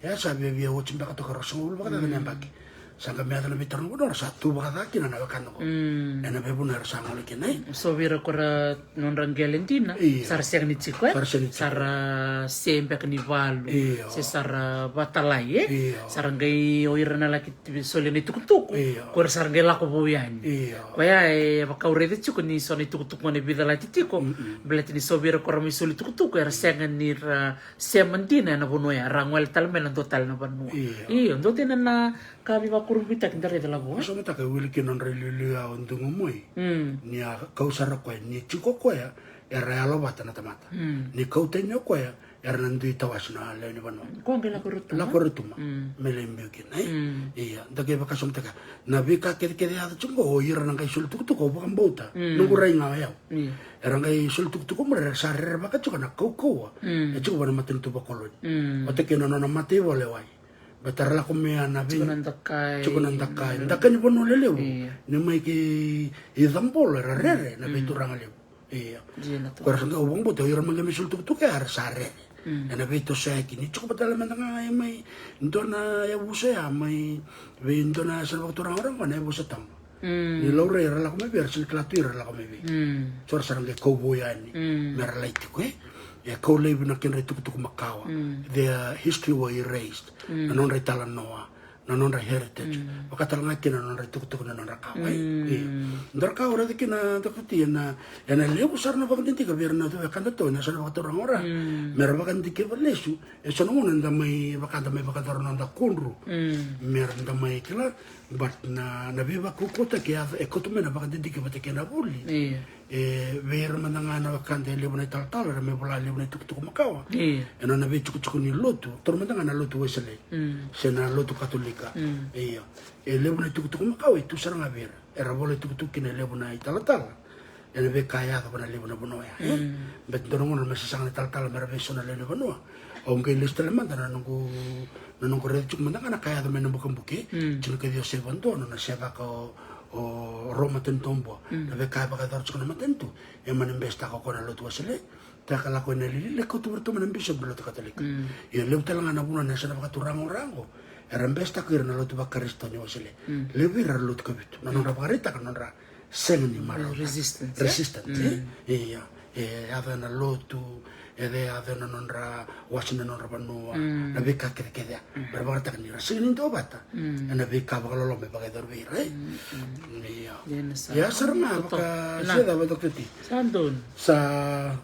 Ia sa viavia oti beka toka ruasagavulu vakacaca na yabaki. Sa qai mai yaco na veitaraga ni vanua, ra sa tu vakaca kina na wekada qo. Ena veivanua era sa gole kina, e? So vei ira ko ra nodra qele dina, sa ra sega ni tiko, e? Sa ra sega ni tiko. Sa ra se beka ni valu. Io. Se sa ra vatalai, e? Io. Sa ra qai o ira na laki soli na itukutuku. Io. Ko ira sa ra qai lako vou yani. Io. Koya e vaka au raica tiko ni so na itukutuku gona e veicalati tiko. Baleta ni so vei ira ko ra mai soli itukutuku, era sega ni ra sema dina ena vanua ya, ra gole tale mai na dua tale na vanua. Io. Io, dua tale na ka veivakurabuitaki da raica, Lavo, e? Samataka e wili kina nodra iliuliu ya o Dugu Moi. Ni a kau sara o koya, ni tiko o koya, era yalovata na tamata. Ni kau tani o koya, era na dui tawasi na lewe ni vanua. Ko qai lako Rotuma. Lako Rotuma. Me lai biu kina, e? Ia, da qai vakasamataka. Na veika kecekece yaco tiko qo, o ira na qai soli tukutuku, au vakabauta. Noqu rai ga o yau. Ia. Era qai soli tukutuku mai, era sa rerevaka tiko na kaukauwa. E tiko vua na matanitu vakoloni. Vata kei na nona mataivola e wai. Baleta ra lako mai ya na vei. Tiko na dakai. Tiko na dakai. Dakai ni vanua lelevu. Ia. Ni mai kei Cabolo, era rere, na veituraga levu. Io. Dina tu. Ko ra sa qai, au vakabauta, o ira mai qai mai soli tukutuku ya, era sa rere. Ena veitosoyaki, ni tiko vata tale mada ga ya mai dua na yavusa ya, mai vei dua na yasana vakaturaga o ira qo na yavusa Taba. Ni laurai era lako mai vei, era sa na kila tu ira lako mai vei. So ra sa ra qai kau vou yani. Me ra lai tiko, e? E kau laivi na kedra itukutuku makawa. Their history were erased. Na nodra italanoa. Na nodra heritage. Vaka tale ga kina na nodra itukutuku, na nodra kawa, e? Io. Dua na ka au raica kina, Doctor T, ena, ena levu sara na vakadidike vei ira na tu vei keda tu ena yasana vakaturaga o ira. Me ra vakadidike vakalesu, e so na gauna da mai vaka, da mai vakayacora na noda kudru. Me ra da mai kila, but na, na veivakaukauwataki e yaco, e kauta mai na vakadidike vata kei na vuli. Io. E, vei ira mada ga na wekada e levu na italatala, era mai vola levu na itukutuku makawa. Io. Ena nona veitukutuku ni lotu, taura mada ga na lotu Wesele. Se na lotu Katolika. Io. E levu na itukutuku makawa e tu sara ga vei ira. Era vola itukutuku kina e levu na italatala. Ena veika e yaco vua na levu na vanua ya, e? Baleta dua na gauna me sasaga na italatala me ra veisau na lewe ni vanua. Au qai lesu tale mada na noqu, na noqu raica tiko mada ga na ka e yaco mai na Bukebuke, tinikaciwa saiva dua, nona sevaka o, o Roma Tanitabua. Na veika e vakayacora tiko na matanitu, e mani besetaka o koya na lotu Wesele, taka lako ina lili, lai kauta vei iratou mai na bisopi na lotu Katolika. Ia levu tale ga na vanua na yasana vakaturaga o ira qo, era besetaka ira na lotu vaKarisito ni Wesele. Levu vei ira era lotu kavitu, na nodra vakaraitaka na nodra sega ni marau. Resistance, e? Resistance, e? Ia. E yaco ena lotu, e yaco ena nodra wase na nodra vanua, na veika kecekece ya. Me ra vakaraitaka ni ra sega ni duavata ena veika vakaloloma e vakayacori vei ira, e? Ia. Ia sara ga, vaka sa cava, Doctor T? Sa donu. Sa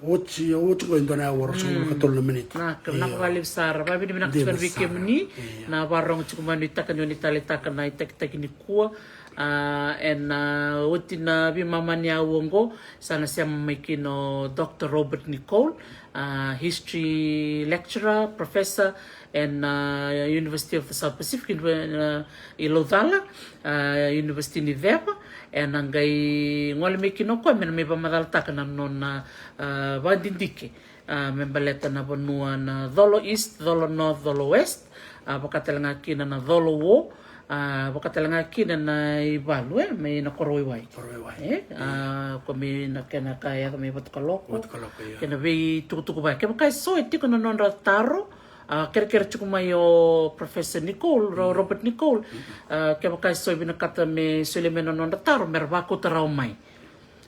oti, oti qo e dua na aua ruasagavulu ka tolu na miniti. Vinaka, vinaka vakalevu sara. Vakavinavinaka tiko vei kemuni na vakarorogo tiko mai, nuitaka ni o ni taleitaka na itakitaki nikua. A, ena, a, oti na veimama ni aua oqo, sa na sema mai kina o Doctor Robert Nicol, a, history lecturer, professor ena, a, University of the South Pacific, a, i Laucala, a, University ni Ceva. Ena qai gole mai kina o koya me na mai vakamacalataka na nona, a, vakadidike, a, me baleta na vanua na Colo East, Colo North, Colo West, a, vaka tale ga kina na Colo Uo, a, vaka tale ga kina na ivalu, e, mai na Koro Waiwai. Koro Waiwai. E, a, ko mai na kena ka e yaco mai Vatukaloko. Vatukaloko, io. Kei na veitukutuku vaya. Kevaka e so e tiko na nodra taro, A, kerekere tiko mai o Professor Nicole, Ro-, Robert Nicole. A, kevaka e so e vinakata me solia mai na nodra taro, me ra vakauta rawa mai.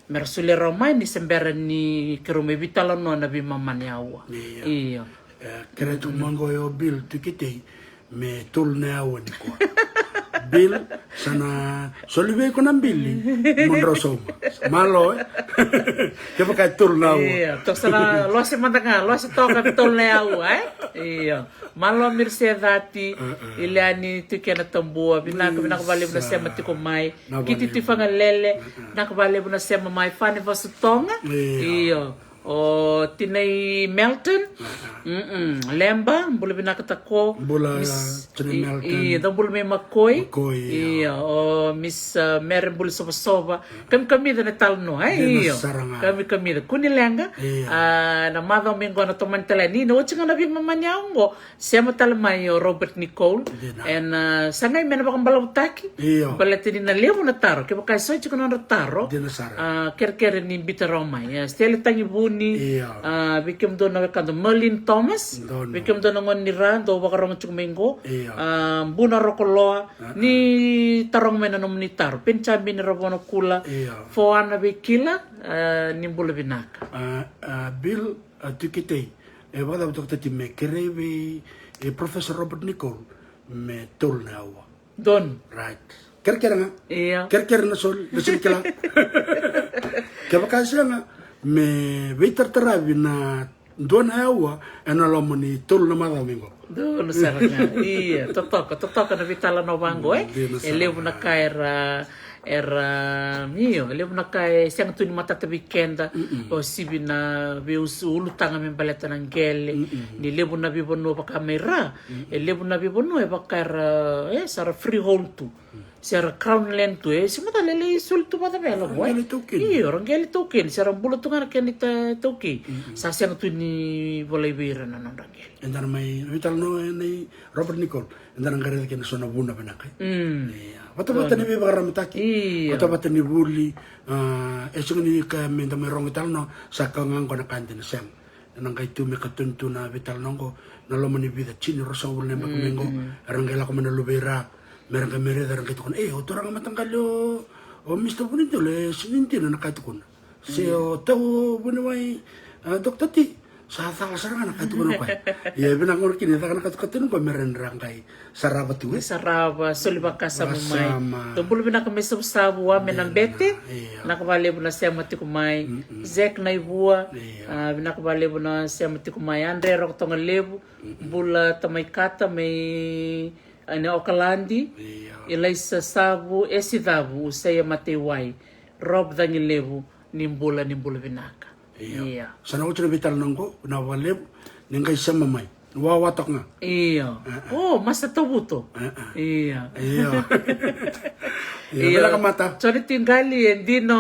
Me ra solia rawa mai ni se bera ni keirau mai veitalanoa na veimama ni aua. Io. Io. E, kerea tiko mai qo o Bill Tukitei me tolu na aua nikua. Bill, sa na soli vei iko na bili mo drau sauma. Malo, e? Kevaka e tolu na aua. Io, toka sa na lose mada ga, lose toka me tolu na aua, e? Io. Malo Mirse Cati, Ileani Tukena Tabua, vinaka, vinaka vakalevu na sema tiko mai. Kiti Tifagalele, vinaka vakalevu na sema mai. Fani Vasutoga, io. O Tinai Melton, mm-mm. Leba, bula vinaka tako. Bula, Miss Tinai Melton. Io, dou bula mai Makoi. Makoi, io. Io, o Miss, uh, Mere Buli Sovasova. Kamikamica na talanoa, e? Io. Kamikamica. Kuni leqa. Io. A, na macawa mai qo na tomani tale ni, na oti ga na veimama ni aua qo. Sema tale mai o Robert Nicole. Dina. Ena, a, sa qai me na vakabalavutaki. Io. Baleta ni na levu na taro. Kevaka e so e tiko na nodra taro. Dina sara. A, kerekere ni biuta rawa mai. A, Stella Tagivuni. Io. A, vei kemudou na wekada Merlin Thomas. Donu. Vei kemudou na gone ni Ra, dou vakarogo tiko mai qo. Io. A, Buna Rokoloa. Ni taroga mai na nomuni taro. Penijamini Ravonakula. Io. Foana Veikila, a, ni bula vinaka. A, a, Bill, a, Tukitei. E vakacava Doctor T me kerei vei, e, Professor Robert Nicole me tolu na aua. Donu. Right. Kerekere ga. Io. Kerekere na soli, na soli kila. Kevaka e sega, me veitarataravi na dua na aua ena loma ni tolu na macawa mai qo. Donu sara ga. Io, totoka, totoka na veitalanoa vaqo, e? Dina sara ga. E levu na ka era, era, io, e levu na ka e sega tu ni matata vei keda, o sivi na veiulutaga me baleta na qele, ni levu na veivanua vaka mai Ra, e levu na veivanua e vaka era, e, sa ra freehold tu. Se ra crown land tu, e, se mada lele i soli tu vata vela, boy. Ra qele taukeni. Io, ra qele taukeni, se ra bula tu ga na kena ita-, taukei. Sa sega tu ni volai vei ira na nodra qele. Eda na mai, na veitalanoa nei Robert Nicole, eda na qai raica kina so na vuna vinaka. Io, vatavata ni veivakararamataki. Io. Vatavata ni vuli, a, e sega ni ka me da mai rogo italanoa, sa ka ga qo na ka dina sega. Ena qai tu me katoni tu na veitalanoa qo, na loma ni vica, tini, ruasagavulu na yabaki mai qo, era qai lako mai na luve i Ra, me ra qai mai raica, era qai tukuna, e, o turaga mataqali o, o Mister Vunidilo, e sega ni dina na ka e tukuna. Se o tau vuniwai, a, Doctor T, sa cala sara ga na ka e tukuna o koya. Ia, vinaka gona kina, e caka na ka e tukuna o koya, me ra qai sarava tu, e? Sarava, soli vakasama mai. Vakasama. Dou bula vinaka mai Savusavu, Wame Nabete. Io. Vinaka vakalevu na sema tiko mai. Zack Naivua. Io. A, vinaka vakalevu na sema tiko mai. Andre Rokotoga Levu. Bula Tamaikata mai, a, na Okaladi. Io. Elaisa Savu, Esi Cavu, Usaia Mateiwai. Rob Cagilevu, ni bula, ni bula vinaka. Io. Io. Sa na oti na veitalanoa qo, vinaka vakalevu, ni qai sema mai. Wawa toka ga. Io. E, e. O, Masta Tavuto. E, e. Io. Io. Io, io. Vinaka mata. Joni Tiqali e dino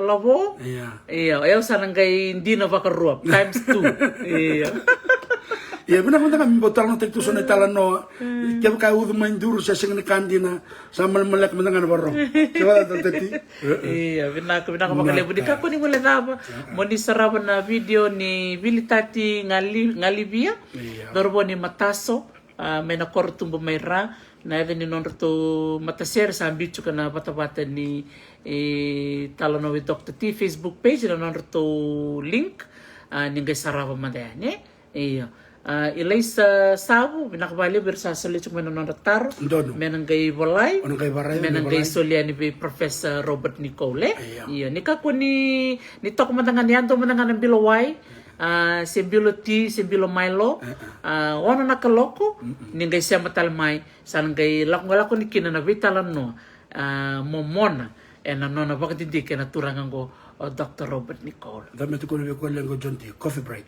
lavo. Io. Io, e au sa na qai dino vakarua. Times two. Io. Io, vinaka mata ga me bau talanoataki tu so na italanoa. Kevaka e ucu mai duru se sega ni ka dina. Sa malemaleka mada ga na varo. Sa vaka tati. Io, vinaka, vinaka vakalevu. Ni kakua ni guilecava mo ni sarava na video ni Vili Tati Gali-, Galivia. Io. Cauravou ni Mataso, a, mai na koro tubu mai Ra. Na yaca ni nodratou matasere sa biu tiko na vatavata ni, e, talanoa with Doctor T Facebook page, na nodratou link. A, ni qai sarava mada yani, e? Io. A, Elaisa Savu, vinaka vakalevu, era sa solia tiko mai na nodra taro. Donu. Me na qai volai. O na qai volai, me na qai solia yani vei Professor Robert Nicole, e? Io. Io, ni kakua ni, ni toka mada ga, ni yadua mada ga na bilo wai, a, se bilo ti, se bilo Milo, e, e, a, ono na kaloko, ni qai sema tale mai, sa na qai lako, lako ni kina na veitalanoa, a, momona, ena nona vakadidike na turaga qo, o Doctor Robert Nicole. Da me tukuna vei koya leqa o John T, coffee break.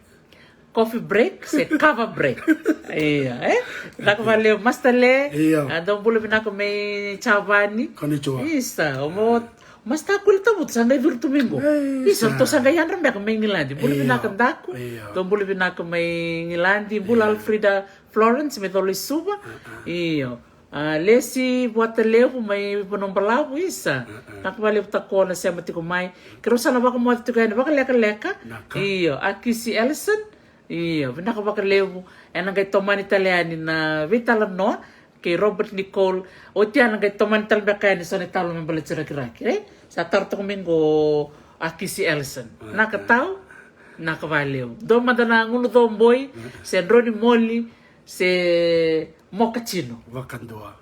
Coffee break se kava break. Io, e? Vinaka vakalevu, Master Le. Io. A, dou bula vinaka mai Javani. Konnichiwa. Isa, o mo, Master Kuli Tavutu, sa qai curu tu mai qo. Ei, isa, ratou sa qai yadra beka mai Igiladi. Bula vinaka daku. Io. Dou bula vinaka mai Igiladi. Bula Alfreda Florence, mai Colo-i-Suva. A, a. Io. A, Lesi Vuata Levu mai Vanua Balavu, isa. Vinaka vakalevu toka na sema tiko mai. Keirau sa na vakamoce tiko yani vakalekaleka. Io, Akisi Ellison, Io, vinaka vakalevu. Ena qai tomani tale yani na veitalanoa kei Robert Nicole. Oti ena qai tomani tale beka yani so na italo me baleti Rakiraki, right? Sa taro toka mai qo a Kisi Ellison. Naka tau, naka vakalevu. Dua mada na gunu coboi, se droni moli, se mokatino. Vakadua.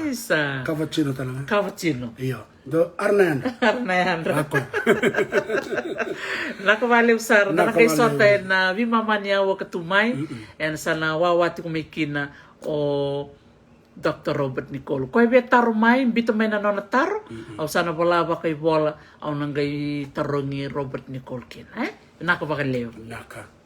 Isa. Kava tino tale ga. Kava tino. Io. Do arna yadra. Arna yadra. Naka vakalevu sara. Naka vakalevu. Ena qai sota ena veimama ni aua ka tu mai. Ena sa na wawa tiko mai kina o Doctor Robert Nicole. Koya via taro mai, bita mai na nona taro. Au sa na vola vakaivola, au na qai tarogi Robert Nicole kina, e? Naka vakalevu. Naka.